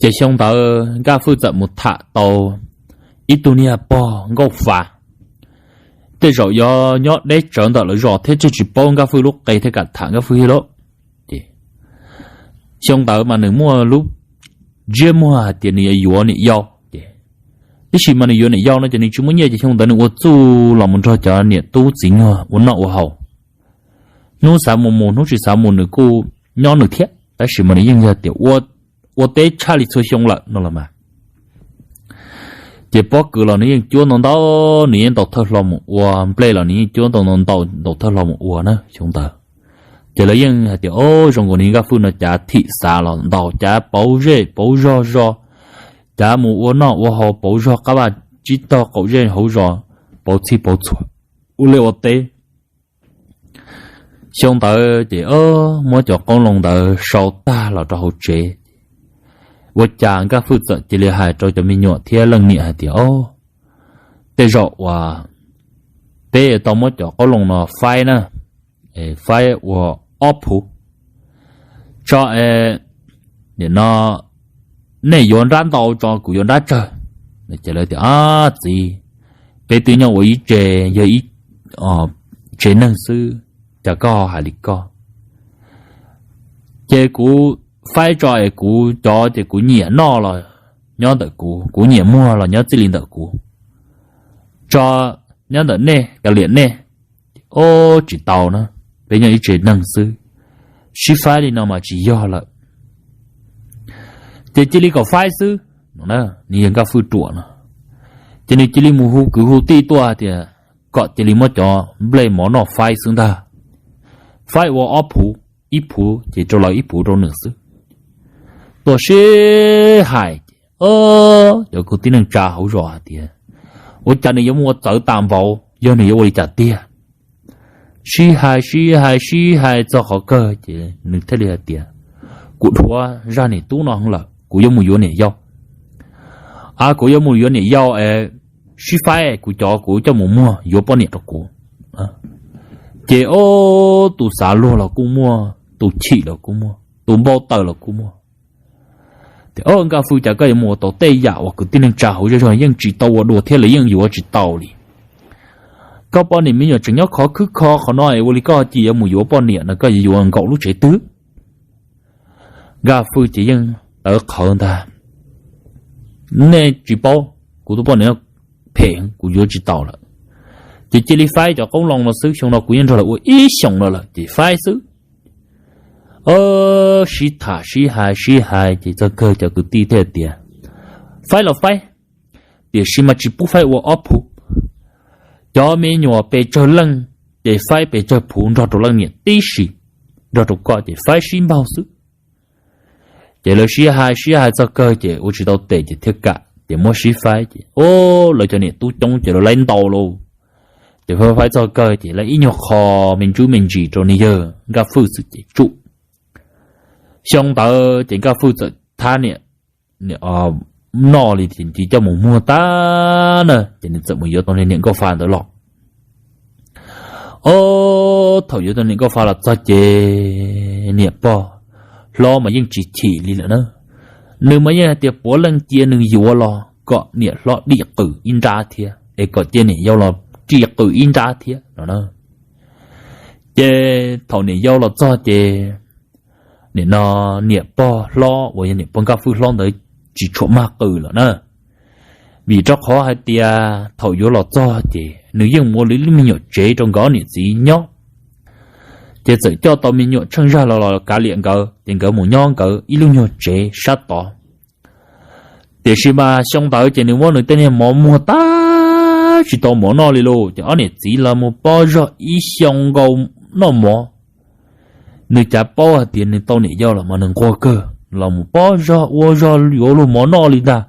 Ces xyoo ntawd Nkaj Fwj txawm mus tham tau ib tug niag pog nkauj fa, tej zaum yog nyob deb tsawv ntawm lawv zos thiab, thiaj tsis paub Nkaj Fwj lub qe thiaj kam tham Nkaj Fwj thiab lauj. Ces xyoo ntawd mas nws muaj lub ntsiab muag hais tias nws yuav yuav niam yau ces, tab sis mas nws yuav niam yau no ces nws tsis muaj nyiaj ces xyoo ntawd nws ua txuj los mus nrog cov niam tub txiv nyuag ua noj ua haus. Hnub xav mus mus, hnub tsis xav mus nws kuj nyob nws thiab, tab sis mas nws yeej yog tias ua teb tshaj li txhua xyoo lawm no los mas. Ces pob kws los nws yeej cuab ntau ntau, nws yeej ntaus thawj hlo mus ua, nplej los nws yeej cuab ntau ntau, ntaus thawj hlo mus ua na xyoo ntawd. Ces lawv yeej hais tias, o, zoo nkaus niag Nkaj Fwj no cav thim xav los ntaus, cav pauv zej pauv zog zog, cav mus ua noj ua haus pauv zog, qab vaj tsib taug qaum zej hauv zos pauv txhij pauv txhua, ua liaj ua teb. Xyoo ntawd ces muab cov qoob loo ntawd sau tag los rau hauv tsev. Ua cas Nkaj Fwj txawm cia li hais rau cov me nyuam thiab leej niam hais tias, o, tej zaum uas peb tau muab cov qoob loo no faib na, faib ua ob phuv tso, nim no nej yuav nrab ntau tso kuv yuav nrab tsawg. Ces lawv tias, a, txiv, peb twb nyob ua ib tse, yog ib tse neeg xwb, cas koj hais li koj? Ces kuv faib tso es kuv cov ces kuv nyiam noj los nyob ntawm kuv, kuv nyiam muag los nyob txij li ntawm kuv, tso nyob ntawm nej kav liam nej. O, tsis tau na, peb nyob ib tse neeg xwb, sib faib li no mas tsis yog lawm. Ces cia li kom faib xwb no, nws yog Nkaj Fwj ruam no. Ces nws cia li mus hu kwv hu tij tuaj hais tias kom cia li muab cov nplej mov noj faib xwb ntag. Faib ua ob phuv, ib phuv ces rau lawv ib phuv rau nws xwb. Tuaj sib hais, cov kwv tij neej tsa hauv zos hais tias, ua cas nws yuav muaj ua txawv tas npaum, yog nws yuav ua li cas tiag? Sib hais sib hais sib hais txog qhov kawg ces nws thiaj li hais tias, kuv dhuav zaj niam tub no heev lawm, kuv yuav mus yuav niam yau. A, kuv yuav mus yuav niam yau es sib faib, kuv cov kuv coj mus muag yuav poj niam rau kuv. Ces o, tus xav luag los kuj muaj, tus chim los kuj muaj, tus npau taws los kuj muaj. Tias, Nkaj Fwj, cas koj yuav mus ua tau tej yam uas kwv tij neej tsa hauv zej zog yeej tsis tau ua dua thiab, lawv yeej yuav tsis tau li. Koj poj niam me nyuam tseem nyob khov khwb kho qhov no es ua li koj cia yuav mus yuav poj niam no, koj yuav yuav nkaum lub tsev twg? Nkaj Fwj ces yeej tawv qhawv ntag. Nej tsis paub, kuv tus poj niam phem, kuv yuav tsis tau lawm. Ces cia li faib cov qoob loo no xwb, xyoo no kuv yeej nrog lawv ua ib xyoos no lawm ces faib xwb. Sib tham sib hais sib hais ces txog kawg cov kwv tij thiaj tias, Faib los faib, tiam sis mas tsis pub faib ua ob phuv. Cov me nyuam pes tsawg leej ces faib pes tsawg phuv nrog rau leej niam tib si, nrog rau koj ces faib sib npaug xwb. Ces lawv sib hais sib hais txog kawg ces ua tsis tau tes ces thiaj kam ces muab sib faib ces o, lawv cov niam tub coob ces lawv laib ntau lauj. Ces faib faib txog kawg ces laib ib nyuag qho me ntsuj me ntsis rau niag yawg Nkaj Fwj xwb ces tsum. Xyoo ntawd ces Nkaj Fwj txawm thab niam noj li ces coj mus muag tag na ces nws txawm mus yuav tau niam nkauj fa ntawd los. O, thaum yuav tau niam nkauj fa los txog ces niam pog hlob mas yeej tsis chim li lawm na. Nws mas yeej hais tias puav leej cia nws yuav los kom niam hlob dim qws ib nrab thiab es kom cia niam yau los dim qws ib nrab thiab no na. Ces thaum niam yau los txog ces nim no niam pog hlob uas yog niam pog Nkaj Fwj hlob ntawd tsis tshua mag qws lawm na. Vim rau qhov hais tias thaum yuav los txog ces nws yeej mus ua li lub me nyuam tsev rau nkawd niam txiv nyob. Ces txawm coj tau me nyuam tsheej zaj los los kav liam nkawd ces nkawd mus nyob nkawd ib lub nyuag tsev sab tod. Tiam sis mas xyoo ntawd ces nws muab nws tej niag mov muag tag tsis tau mov noj li lauj. Ces ob niam txiv los mus pob zog ib xyoo nkaus noj mov. Nws cav paub hais tias nws tau niam yau los mas nws nquag kawg, los mus pob zog ua zog yuav luag mov noj li ntag.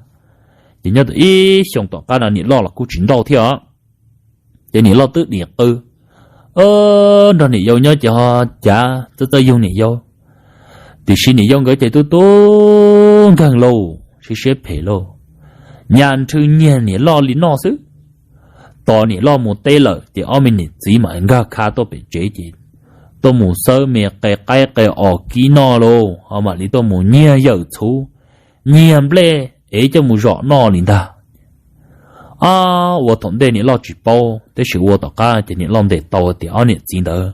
Ces nyob tau ib xyoos tom qab no niam loj los kuj tsis nrauj thiab os. Ces niam loj twb dim qws, nrog niam yau nyob ces ho cav txawj txawj yug niam yau. Tiam sis niam yau nkawd ces tub tub nkeeg lauj, siab siab phem lauj, nyas nrhw nyiag niam loj li noj xwb. Tos niam loj mus teb lawm ces ob me niam txiv mam nkag kha tuaj pem tsev ces tuaj mus xawb me qe qaib qe os kib noj lauj, ho mam li tuaj mus nyiag yawm txhuv, nyiag nplej es coj mus zom noj li ntag. Ab, ua thaum ntej niam loj tsis paub, tab sis ua tom qab ces niam loj ntes tau tias ob niam txiv ntawd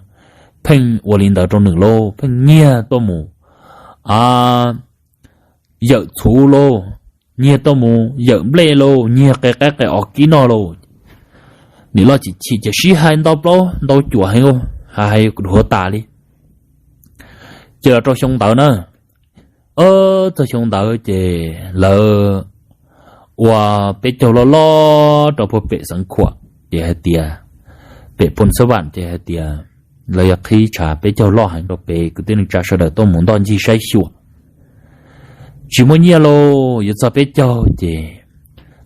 pheej ua li ntawd rau nws lauj, pheej nyiag tuaj mus yawm txhuv lauj, nyiag tuaj mus yawm nplej lauj, nyiag qe qaib qe os kib noj lauj. Niam loj chim chim ces sib hais ntau plaub ntau cuam heev, hais dhuav tas li. Ces los rau xyoo ntawd na, txog xyoo ntawd ces lawv ua peb caug loj loj rau puag pem Xeev Khuam, ces hais tias pem Phoos Xab Vam ces hais tias lawv yog qhib tshav peb caug loj heev rau pem kwv tij neej tsa sawv daws tuaj mus ntoj ncig saib xyuas. Tsis muaj nyiaj lauj, yuav txog peb caug ces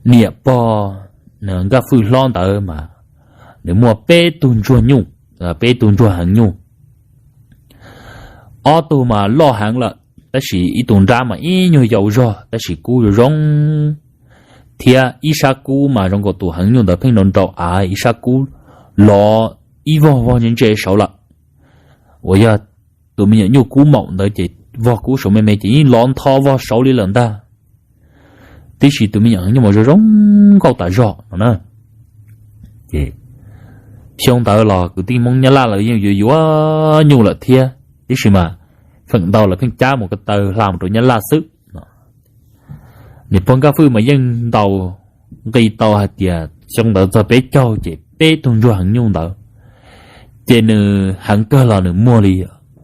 niam pog Nkaj Fwj hlob ntawd mas nws muaj peb tug ntsuag nyuj, peb tug ntsuag heev nyuj. Ob tug mas loj heev lawm, tab sis ib tug nrab mas ib nyuag yau zog tab sis kub zoo zoo, thiab ib sab kub mas zoo nkaus tus heev nyuj ntawd pheej nrau nrau av, ib sab kub lov ib vog vog ntse ntse saud lawm. Uas yog tus me nyuam nyuj kub maum ntawd ces vog kub saud me me ces yeej lov ntho vog saud li lawm ntag. Tiam sis tus me nyuam heev nyuj mas zoo zoo nkauj tas zog no na. Ces xyoo ntawd los kwv tij Hmoob Nyab Laj lawv yeej yuav yuav nyuj lawm thiab, tiam sis mas feem ntau lawv pheej cab mus ko taw hla mus rau Nyab Laj xwb. Niam pog Nkaj Fwj mas yeej ntaus nqi tau hais tias xyoo ntawd txog peb caug ces peb tug ntsuag heev nyuj ntawd, ces nws heev kawg los nws muag li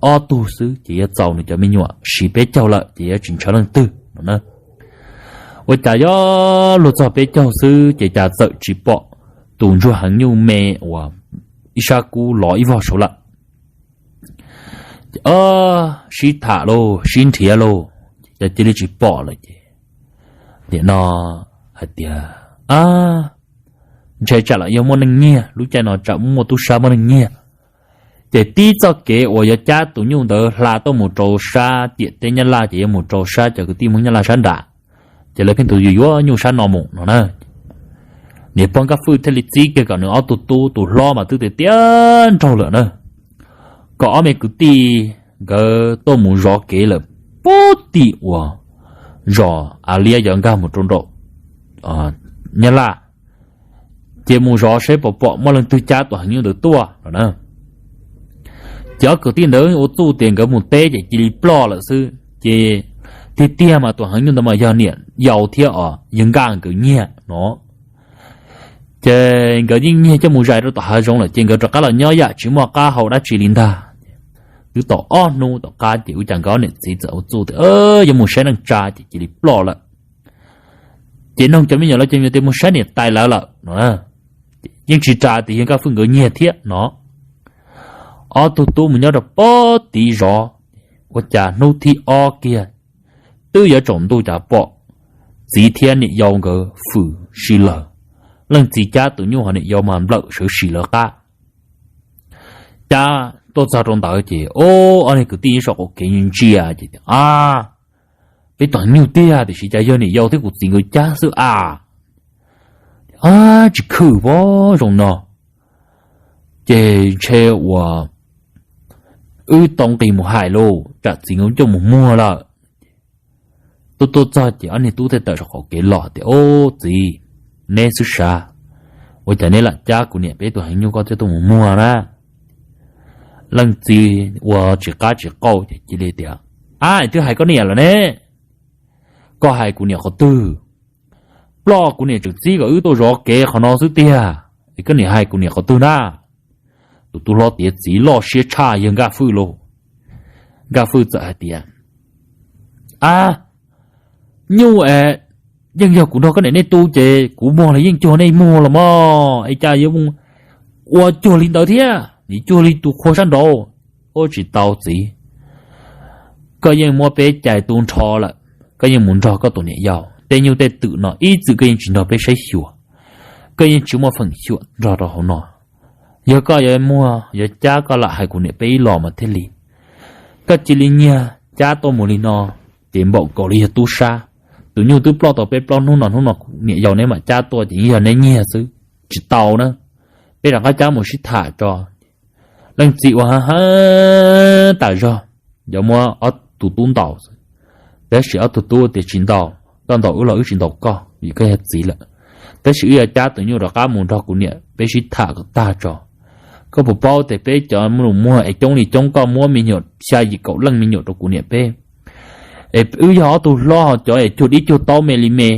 ob tug xwb ces yuav txaus nws cov me nyuam siv peb caug lawm ces yuav tsis ntshaw leej twg no na. Ua cas yuav luag txog peb caug xwb ces cas txawm tsis pom tus ntsuag heev nyuj me uas ib sab kub lov ib vog saud lawm. Sib tham lauj, sib nrhiav lauj, ces cia li tsis pom lawm ces nim no hais tias, a, ntshai tsam los yog muaj neeg nyiag, lub caij no tsam muaj tub sab muaj neeg nyiag. Ces tib txoj kev uas yuav cab tus nyuj ntawd hla tuaj mus rau sab ciam teb Nyab Laj ces yuav mus rau sab cov kwv tij Hmoob Nyab Laj sab nram, ces lawv pheej tus yuav yuav nyuj sab no mus no na. Niam pog Nkaj Fwj thiaj li txib kiag kom nws ob tug tub, tus hlob mas twb tiav tiav nraug lawm na, kom ob me kwv tij nkawd tuaj mus zov kev lawm puag tim uas zos av liab yov nkag mus rau nraum Nyab Laj, ces mus zov seb puas pom muaj leej twg cab tus heev nyuj ntawd tuaj no na. Ces ob kwv tij ntawd ua txuj tias nkawd mus teb ces cia li ploj lawm xwb ces tiag tiag mas tus heev nyuj ntawd mas yog niam yau thiab os yawg Nkaj nkawd nyiag no. Ces nkawd yeej nyiag coj mus zais rau tom hav zoov lawm ces nkawd rov qab los nyob yam tsis muaj qab hau dab tsi li ntag. Twb tau ob hnub tom qab ces ua cas nkawd ob niam txiv txawm ua txuj tias yuav mus saib neej tsa ces cia li ploj lawm. Ces nug cov me nyuam los cov me nyuam tias mus saib niam tais lawv lawm no, yeej tsis ras tias yawg Nkaj Fwj nkawd nyiag thiab no. Ob tug tub mus nyob rau puag tim zos, ua cas hnub thib ob kiag twb yuav tsaus ntuj cas pom txiv thiab niam yau nkawd fwm si lawm. Leej txiv cab tus nyuj ho niam yau mas nplawm sawv si lawv qab. Cab tuaj txog rau ntawd ces ob niag kwv tij nyob saum qaum kev ntsia ces tias, A, peb tus heev nyuj tiag tiam sis cas yog niam yau thiab kuv txiv nkawd cab xwb a. A, tsis khwm pab zoo no, ces ntshe uas wb tau nqis mus hais lauj, tsam txiv nkawd coj mus muag lawm. Tuaj tuaj txog ces ob niag tub thiaj tawm saum qaum kev los tias, Ob, txiv, neb xwb sav, ua cas neb lam cab kuv niam peb tus heev nyuj koj thiaj tuaj mus muag na? Leej txiv ua tsis qab tsis qau ces cia li tias, A, twb hais koj niam lawm ne, koj hais kuv niam qhov twg? Ploj kuv niam tseem txib kom wb tuaj zov kev qhov no xwb tiag, es koj niam hais kuv niam qhov twg na? Tus tub hlob tiav txiv loj siab tshaj yawg Nkaj Fwj lauj. Nkaj Fwj txawm hais tias, A, nyuj es yeej yog kuv nrog koj niam nej tu ces kuv muag los yeej cuag nej muag los mas, es cas yuav ua cuag li ntawd thiab, nim cuag li tus qhua sab nraud. Ua tsis tau txiv, koj yeej muab peb cais tu nrho lawm, koj yeej mus nrog koj tus niam yau tej nyuj tej twm no ib txwm koj yeej tsis nrog peb saib xyuas, koj yeej tsis muaj feem xyuam nrog rau hauv no. Yog koj yuav muag yuav cab koj lam hais kuv niam peb ib los mas thiaj li. Koj cia li nyiag cab tuaj mus li no, ces npaum nkaus li yog tub sab. Tus nyuj twb ploj tau peb plaub hnub no, hnub no niam yau neb mam cab tuaj ces yeej yog neb nyiag xwb, tsis tau na. Peb rov qab cab mus sib tham tso. Leej txiv ua ha ha tas zog, yuav muab ob tug tub ntaus xwb, tab sis ob tug tub tias, Tsis ntaus, koj ntaus wb los wb tsis ntaus koj vim koj yog txiv lawm, tab sis wb yuav cab tus nyuj rov qab mus nrog kuv niam peb sib tham kom tag tso. Koj puas paub tias peb cov muaj muag es coob li coob, koj muab me nyuam xya yim kaum leej me nyuam rau kuv niam peb, es wb yog ob tug hlob ho cov es cuag dib cuag taub me li me.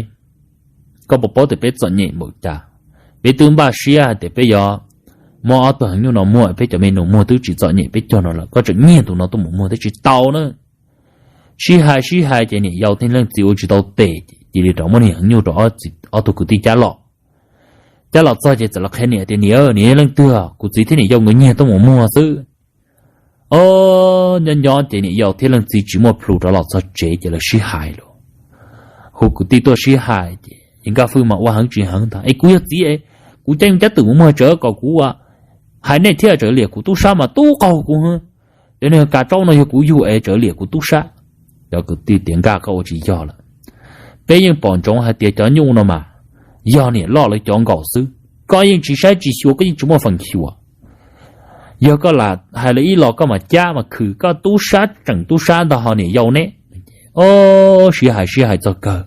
Koj puas paub tias peb txom nyem npaum cas? Peb twb npaj siab hais tias peb yuav muab ob tug heev nyuj no muag, peb cov me nus muag twb tsis txom nyem peb cog no lawm, koj tseem nyiag tus no tuaj mus muag thiab, tsis tau na. Sib hais sib hais ces niam yau thiab leej txiv ua tsis tau tes ces cia li rov muab niag heev nyuj rau ob tug kwv tij cab los. Cab los txog ces txawm los qhia niam tias, Niam, niam yog leej twg? Kuv txiv thiab niam yau nkawd nyiag tuaj mus muag xwb. Ob, nyob nyob ces niam yau thiab leej txiv tsis muaj plhus rov los txog tsev ces lawv sib hais lauj. Hu kwv tij tuaj sib hais ces Nkaj Fwj mas ua heev tsis heev ntag, Es kuv yog txiv es kuv cab nyuj cab twm mus muag tsawv kom kuv ua, hais nej thiaj tsawv liam kuv tub sab mas tub qaug kuv. Cov niag kav tsaub no yog kuv yug es tsawv liam kuv tub sab. Cov kwv tij tias, Nkaj, koj ua tsis yog lawm. Peb yeej pom ntsoov hais tias cov nyuj no mas yog niam loj lawv cov nkaus xwb, koj yeej tsis saib tsis xyuas, koj yeej tsis muaj feem xyuas. Yog koj lam hais lawv ib los koj mam cab mas khwm, koj tub sab tseem tub sab ntag ho niam yau neb. Ob, sib hais sib hais txog kawg,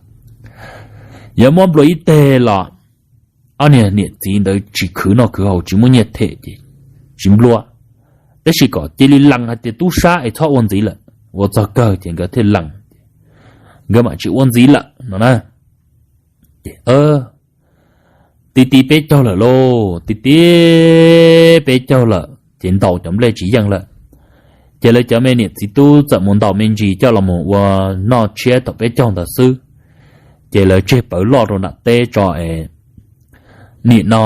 yuav muab nplua ib teg los ob niag niam txiv ntawd tsis khwv noj khwv haus, tsis muaj nyiaj them ces tsis nplua, tab sis kom cia li lees hais tias tub sab es txhob ua ntxiv lawm. Ua txog kawg ces nkawd thiaj lees, nkawd mam tsis ua ntxiv lawm no na. Ces ti ti peb caug lawm lauj, ti ti peb caug lawm ces ntaus cov nplej tsis yeej lawm. Ces lawv cov me niam txiv tub txawm mus ntaus me ntsis coj los mus ua noj tshiab thaum peb caug ntawd xwb. Ces lawv tseg pawv loj rau nram teb tso es nim no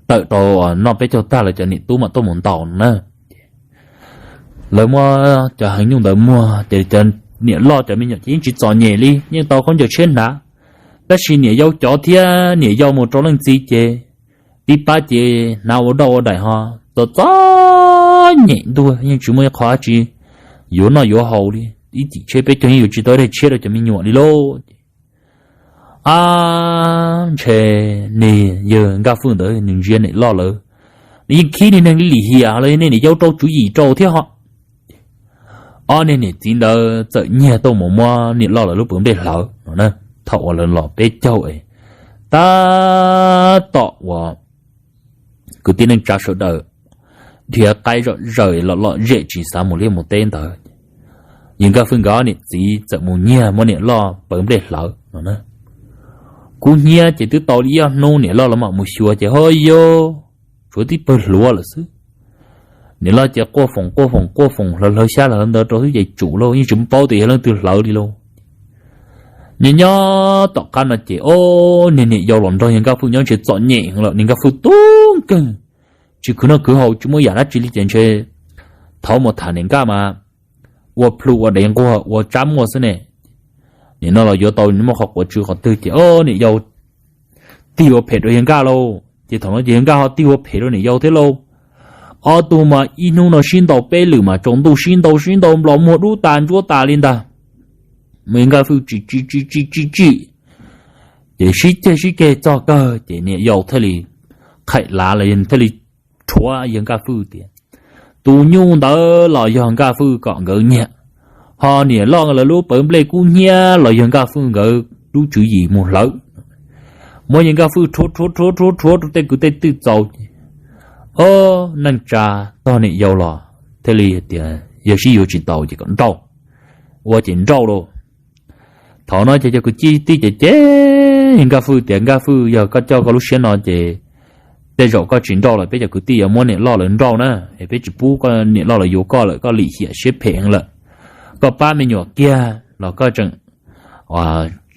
tawm rau noj peb caug tag lawv cov niam tub mam tuaj mus ntaus no na. Lawv muab cov heev nyuj ntawd muag ces cov niam loj cov me nyuam ces yeej tsis txom nyem li, yeej tau khaub ncaws tshiab hnav. Tab sis niam yau cov thiab niam yau mus rau leej txiv ces pib pab ces hnav ua doj ua daim ho txom txom nyem ntuag, yeej tsis muaj ib qho dab tsi yuav noj yuav haus li. Ib cim tshiab peb caug yeej yuav tsis tau ib daim tshiab rau cov me nyuam li lauj. Ab, ntshe niag yawg Nkaj Fwj ntawd nws ntsia niam loj lawm, nws yeej khib niag neeg li lim hiam los yog niam yau rau tswv yim rau thiab ho. Ob niag niam txiv ntawd txawm nyiag tuaj mus muab niam loj lawv lub pawv nplej hlawv no. Thaum uas lawv los peb caug es tab tom uas kwv tij neej tsa sawv daws dhia qaib zom zaws los lom zem tsis xav mus liaj mus teb ntawd, yawg Nkaj Fwj nkawd ob niam txiv txawm mus nyiag muab niam loj pawv nplej hlawv no. Kub hnyiab ces twb tau li ib ob hnub niam loj los mam mus xyuas ces ho yog tshuav tib pawg hluav lawm xwb. Niam loj ces quaj foom quaj foom quaj foom hlawv hlawv xyab hlawv ntawv rau xwb ces tsum lauj, yeej tsis paub tias yog leej twg hlawv li lauj. Nyob nyob tom qab no ces ob niag niam yau los nrog yawg Nkaj Fwj nyob ntshe txom nyem heev lawm, niag Nkaj Fwj tub nkeeg, tsis khwv noj khwv haus tsis muaj yam dab tsi li ces ntshe thov mus tham niam Nkaj mas ua plhu ua dev nquag ua tsab muaj xwb ne. Nim no los yuav tau muaj qhov quav tsw qhov twg ces ob niam yau tig ua phem rau yawg Nkaj lauj, ces thaum no ces yawg Nkaj ho tig ua phem rau niam yau thiab lauj. Ob tug mas ib hnub no sib ntaus peb lwm mas tsaus ntuj sib ntaus sib ntaus nplov muag dub tas ntsuab tas li ntag. Mas yawg Nkaj Fwj tsis tsis tsis tsis tsis tsim, ces sib ceg sib ceg txog kawg ces niam yau thiaj li qhaim lav los yog thiaj li rhuav yawg Nkaj Fwj tias tus nyuj ntawd los yog Nkaj Fwj kom nkawd nyiag, ho niam loj lawv lub pawv nplej kub hnyiab los yog Nkaj Fwj nkawd lub tswv yim mus hlawv. Muab yawg Nkaj Fwj rhuav rhuav rhuav rhuav rhuav rau tej kwv tej tij txaus ces ob neej tsa tog niam yau los thiaj li tias yog sib yuav tsis tau ces kom nrauj, ua ces nrauj lauj. Thaum no ces cov kwv tij ces cem Nkaj Fwj tias Nkaj Fwj yog koj coj koj lub siab no ces tej zaum koj tsis nrauj lawm peb cov kwv tij yuav muab niam loj lawv nrauj na, es peb tsis pub koj niam loj lawv yuav koj lawm, koj lim hiam siab phem heev lawm. Koj pab me nyuam kiag los koj tseem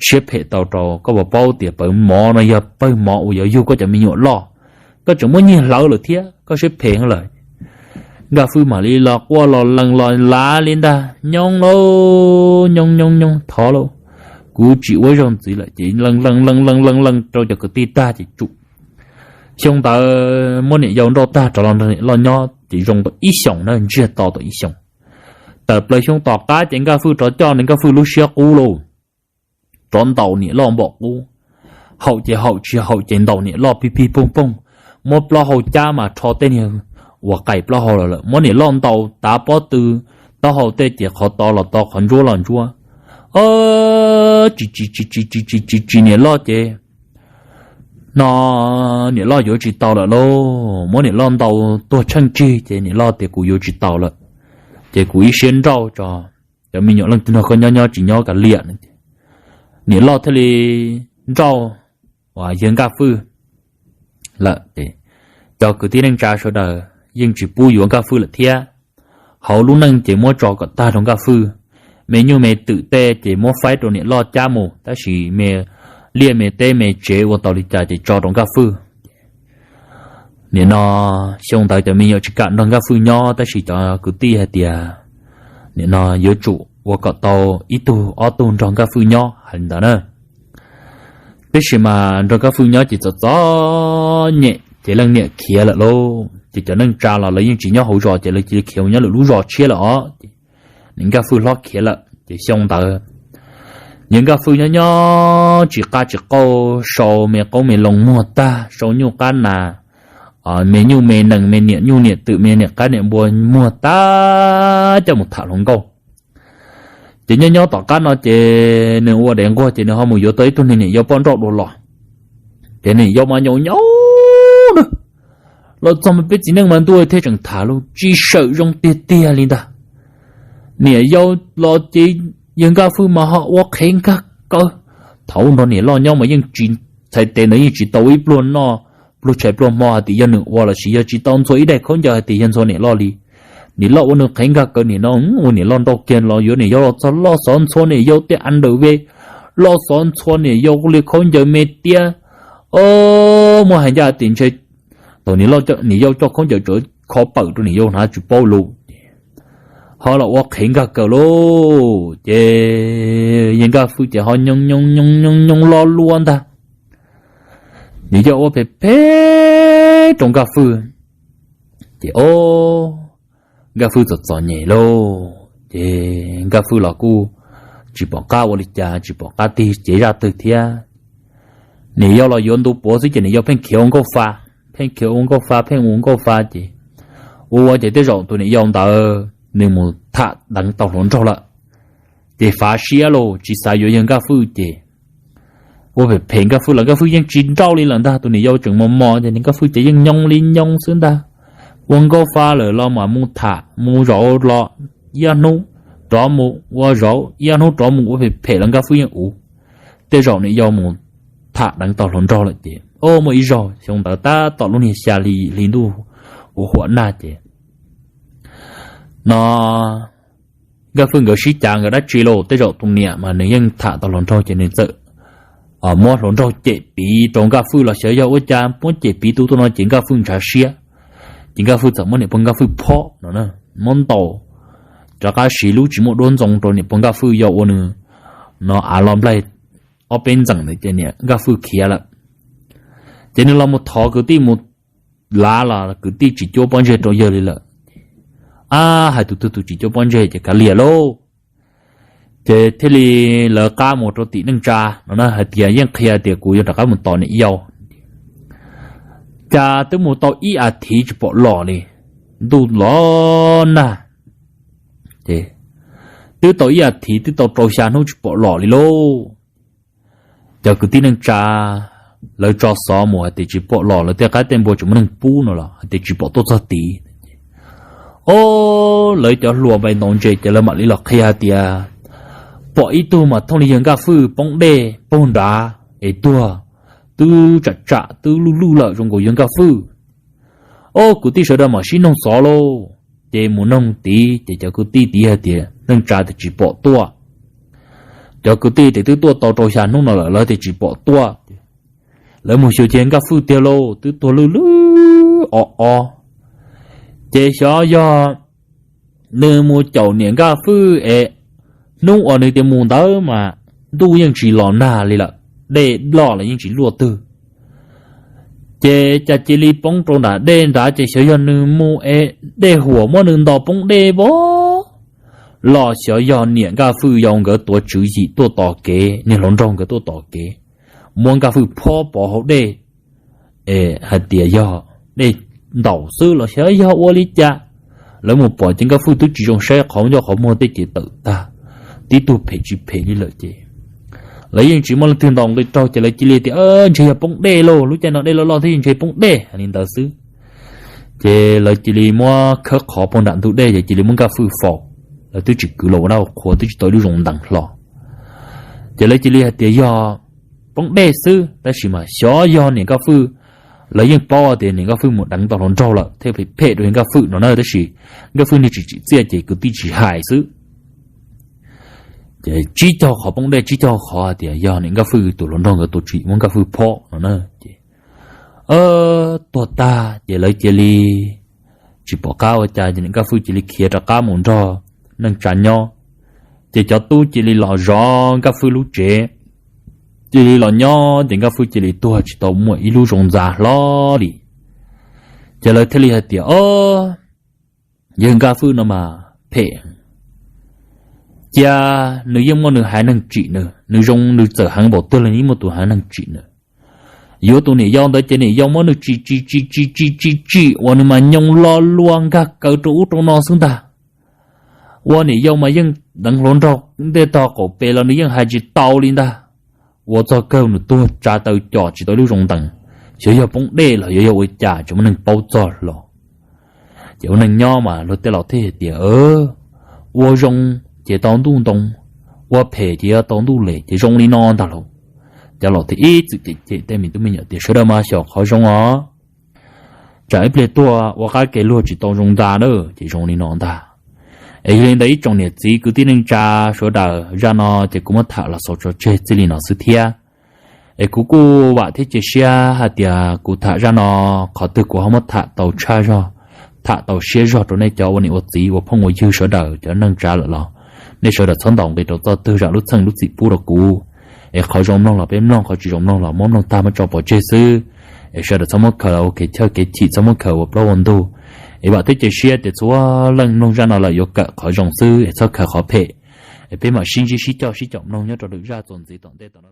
siab phem tau rau koj puas paub tias pawv mov no yog pawg mov uas yuav yug koj cov me nyuam loj, koj tseem muab nyiag hlawv lawm thiab koj siab phem heev lawm. Nkaj Fwj mam li los quaj los lees los lav li ntag, nyob lauj nyob nyob nyob thov lauj, kuv tsis ua zaug ntxiv lawm ces lees lees lees lees lees lees rau cov kwv tij tag ces tsum. Xyoo ntawd muab niam yau nrauj tag rov los nrog niam loj nyob ces zoo tau ib xyoos na, ntsiag to tau ib xyoos. Tawm plaws xyoo tom qab ces Nkaj Fwj rov coj nws Nkaj Fwj lub siab qub lauj, rov ntaus niam loj npaum qub. Haum ces haum, tsis haum ces ntaus niam loj pig pig poog poog, muab plaub hau cab mas rho tej niag uas qais plaub hau los lawm, muab niam loj ntaus tav pob tw, taub hau tej ces qhov to los to qhov ntsuab los ntsuab. Tsis tsis tsis tsis tsis tsis tsis niam loj ces no niam loj yuav tsis tau lawm lauj, muab niam loj ntaus tuag tsheej tsig ces niam loj tias kuv yuav tsis tau lawm, ces kuv ib siab nrauj tso, cov me nyuam leej twg nrog koj nyob nyob tsis nyob kav liam. Niam loj thiaj li nrauj uas yawg Nkaj Fwj lawm ces cov kwv tij neej tsa sawv daws yeej tsis pub yuav Nkaj Fwj lawm thiab. Hauv lub neej ces muab tso kom tag rau Nkaj Fwj, me nyuj me twm tej ces muab faib rau niam loj cab mus, tab sis me liaj me teb me tsev ua tau li cas ces tso rau Nkaj Fwj. Nim no xyoo ntawd cov me nyuam tsis kam nrog Nkaj Fwj nyob tab sis cov kwv tij hais tias nim no yuav tsum ua kom tau ib tug ob tug nrog Nkaj Fwj nyob hais li ntawd na. Tab sis mas nrog Nkaj Fwj nyob ces txom txom nyem ces leej niam khiav lawm lauj, ces cov neej tsa los lawv yeej tsis nyob hauv zos ces lawv cia li khiav mus nyob lwm lub zos tshiab lawm os. Niam Nkaj Fwj hlob khiav lawm ces xyoo ntawd yawg Nkaj Fwj nyob nyob tsis qab tsis qauj, sau me qoob me loo muag tag, sau nyuj qab nas, me nyuj me nees, me niam nyuj niam twm, me niam qab niam npua muag tag coj mus tham hluas nkauj. Ces nyob nyob tom qab no ces nws ua dev nquag ces nws ho mus yuav tau ib tug niag niam yau poj nrauj dua los. Ces niam yau mas nyaum nyaum na, los txog mas peb txiv neej mas ntuj thiaj tseem tham lus tsis sawm zoo tiag tiag li ntag. Niam yau los ces yawg Nkaj Fwj mas ho ua qhev nkag kaw. Thaum nrog niam loj nyob mas yeej tsis, txhais tes ntawd yeej tsis tau ib pluag noj pluag tshais pluag hmo hais tias yog nws ua lossis yog tsis tau ntxhua ib daig khaub ncaws hais tias yog ntxhua niam loj li. Niam loj ua nws qhev nkag kaw, niam no ua niam loj nrauj kiag los yuav niam yau los txog loj xov ntxhua niam yau tej a ntawm ve, loj xov ntxhua niam yau li khaub ncaws me tiab. Muab hais ncaj tias ntshe thaum niam yau coj khaub ncaws tsawv kho pawm rau niam yau hnav tsis paub lus, ho los ua qhev nkag kaw lauj. Ces yawg Nkaj Fwj ces ho nyooj nyooj nyooj nyooj nyooj lo lua ntag. Niam yau ua phem phem rau Nkaj Fwj, ces o, Nkaj Fwj txom txom nyem lauj. Ces Nkaj Fwj los kuj tsis pom qab ua li cas, tsis pom qab tig cev zaj twg thiab. Niam yau los yuav ntu puav xwb ces niam yau pheej khiav ua nkauj fa, pheej khiav ua nkauj fa, pheej ua nkauj fa ces ua ua ces tej zaum tus niam yau ntawd nws mus tham deev tau hluas nraug lawm. Ces fav siab los tsis xav yuav yawg Nkaj Fwj ces ua phem phem Nkaj Fwj los Nkaj Fwj yeej tsis nrauj li lawm ntag. Tus niam yau tseem mos mos ces Nkaj Fwj ces yeej nyoo li nyoo xwb ntag. Ua nkauj fa lawm los mam mus tham, mus zov los ib ob hnub rov mus, ua zov ib ob hnub rov mus, ua phem phem los Nkaj Fwj yeej ua. Tej zaum niam yau mus tham deev tau hluas nraug lawm ces o muaj ib zaug xyoo ntawd tab tom lub niag xya hli ntuj ua huam nag ces no Nkaj Fwj nkawd sib cav nkawd dab tsi los tej zaum tus niam mas nws yeej tham tau hluas nraug ces nws txawm muab hluas nraug cem piv rau Nkaj Fwj los xyov yog ua cas muab cem piv tus tuaj no ces Nkaj Fwj ntshav siab. Ces Nkaj Fwj txawm muab niam pog Nkaj Fwj phob no, muab ntaus rov qab siv lub tsis muaj duab ntxoo rau niam pog Nkaj Fwj yog ua nws no av los nplaig ob peb ntxeem ntawd ces niam Nkaj Fwj khiav lawm. Ces nws los mus thov kwv tij mus lav los kwv tij tsis cuab pob ntseg rau yawg li lawm. Ab, hais tus twg tus tsis cuab pob ntseg ces kav liam lauj. Ces thiaj li lawv qab mus rau tim neej tsa no na, hais tias yeej qhia tias kuv yuav rov qab mus tos niam yau. Cas twb mus tau ib as thiv tsis pom los li, ntuj los nag. Twb tau ib as thiv twb tau rau xya hnub tsis pom los li lauj. Cov kwv tij neej tsa lawv tso xov mus hais tias tsis pom los, lawv tej qaib tej npua tseem muaj neeg pub no los hais tias tsis pom tuaj txog tid. O, lawv cov hluas npais ntaus ntses ces lawv mam li los qhia hais tias pom ib tug mas thooj li yawg Nkaj Fwj poob dej poob nrad es tuag, twb tsam tsam twb luj luj lawm zoo nkaus yawg Nkaj Fwj. O, kwv tij sawv daws mam sib noog xov lauj. Ces mus noog tid ces cov kwv tij tid hais tias neej tsa tias tsis pom tuaj. Cov kwv tij tias twb tuaj tau rau xya hnub no lawm lawv tias tsis pom tuaj. Lawv mus xyuas ces Nkaj Fwj tiag lauj, twb tuag lwj lwj o o. Ces xyov yog nws mus caum niam Nkaj Fwj es hnub uas nws tias mus ntawd mas ntuj yeej tsis los nag li lawm, dej loj los yeej tsis luaj twg. Ces cas cia li poob rau nram dej nrad ces xyov yog nws mus es dej huam muab nws ntos poob dej pov, los xyov yog niam Nkaj Fwj yau nkawd tuav tswv yim tuaj tos kev, niag hluas nraug nkawd tuaj tos kev, muab Nkaj Fwj phob pov hauv dej. Es hais tias yog dej ntaus xwb los xyov yog ua li cas, lawv mus pom ces Nkaj Fwj twb tsis zoo saib, qhov ncauj qhov muag tej ces tawm tag, tib tug phem tsis phem li lawm ces lawv yeej tsis muaj leej twg ntaus nqi raug ces lawv cia li tias ntshe yog poob dej lauj, lub caij no dej loj loj thiab ntshe poob dej, hais li ntawd xwb. Ces lawv cia li muab khawb qhov puag nram ntug dej ces cia li muab Nkaj Fwj faus, lawv twb tsis kwv los ua dab ua qhua twb tsis tau ib lub zoov ntees hlo. Ces lawv cia li hais tias yog poob dej xwb, tab sis mas xyov yog niam Nkaj Fwj, lawv yeej paub tias niam Nkaj Fwj mus deev tau hluas nraug lawm thiaj phem phem rau yawg Nkaj Fwj no na, tab sis Nkaj Fwj niag tsis tsim txiaj ces kwv tij tsis hais xwb. Ces tsib caug qhov poob dej, tsib caug qhov tias yog niam Nkaj Fwj tus hluas nraug nkawd tus tsim muab Nkaj Fwj phob no na. Ces tuag tag ces lawv cia li tsis pom qab ua cas ces niam Nkaj Fwj cia li khiav rov qab mus nrog neej tsa nyob. Ces cov tub cia li los zov Nkaj Fwj lub tsev, cia li los nyob ces Nkaj Fwj cia li tuag tsis tau muaj ib lub zoov ntxa hlo li. Ces lawv thiaj li hais tias o, yawg Nkaj Fwj no mas phem, cia nws yeej muaj nws haiv neeg tsim nws, nws zoo nws txawm heev npaum twg los yeej muaj tus haiv neeg tsim nws. Yuav tus niam yau ntawd ces niam yau muab nws tsim tsim tsim tsim tsim tsim tsim uas nws mas nyoo lo lua nkag kaws rau ub rau no xwb ntag. Ua niam yau mas yeej deev hluas nraug ntej tog qaum pes los nws yeej hais tsis tau li ntag. Ua txog kawg nws tuag tsa taw com tsis tau ib lub zoov ntees, xyov yog poob dej los xyov yog ua cas tsis muaj neeg paub txog hlo. Ces ua neeg nyob mas luag tej laus thiaj hais tias ua zoo ces tau ntuj ntoo, ua phem ces yuav tau ntuj les, ces zoo li no ntag lauj. Cov laus thiaj ib txwm cem cem tej me tub me nyuam tias sawv daws mas xyaum qhov zoo os, tsam ib pliag tuag ua qab ke luag tsis tau zoo ntag na, ces zoo li no ntag. Es yog li ntawd ib tsoom niam txiv kwv tij neej tsa sawv daws, zaj no ces kuv muab tham los xaus tso tseg txij li no xwb thiab. Es kuv kuj vam thiab cia siab hais tias kuv tham zaj no qhov twg kuv ho muab tham tau tshaj zog, tham tau siab zog rau nej cov ua niam ua txiv ua phooj ua ywg sawv daws cov neej tsa lawm los nej sawv daws txhob ntaus nqi rau txoj twg zam lub txheej lub txim pub rau kuv. Es qhov zoo mloog los peb mloog, qhov tsis zoo mloog los muab mloog tag muab tso pov tseg xwb. Es sawv daws txhob muab khaws ua kev chawj kev chim, txhob muab khaws ua plaub ua ntug. Es vam thiab cia siab tias txhua leej mloog zaj no lawm yuav kawm qhov zoo xwb es txhob khaws qhov phem. Es peb mam sib ntsib sib coj sib caum mloog nyob rau lwm zaj txuas ntxiv tom ntej tom no.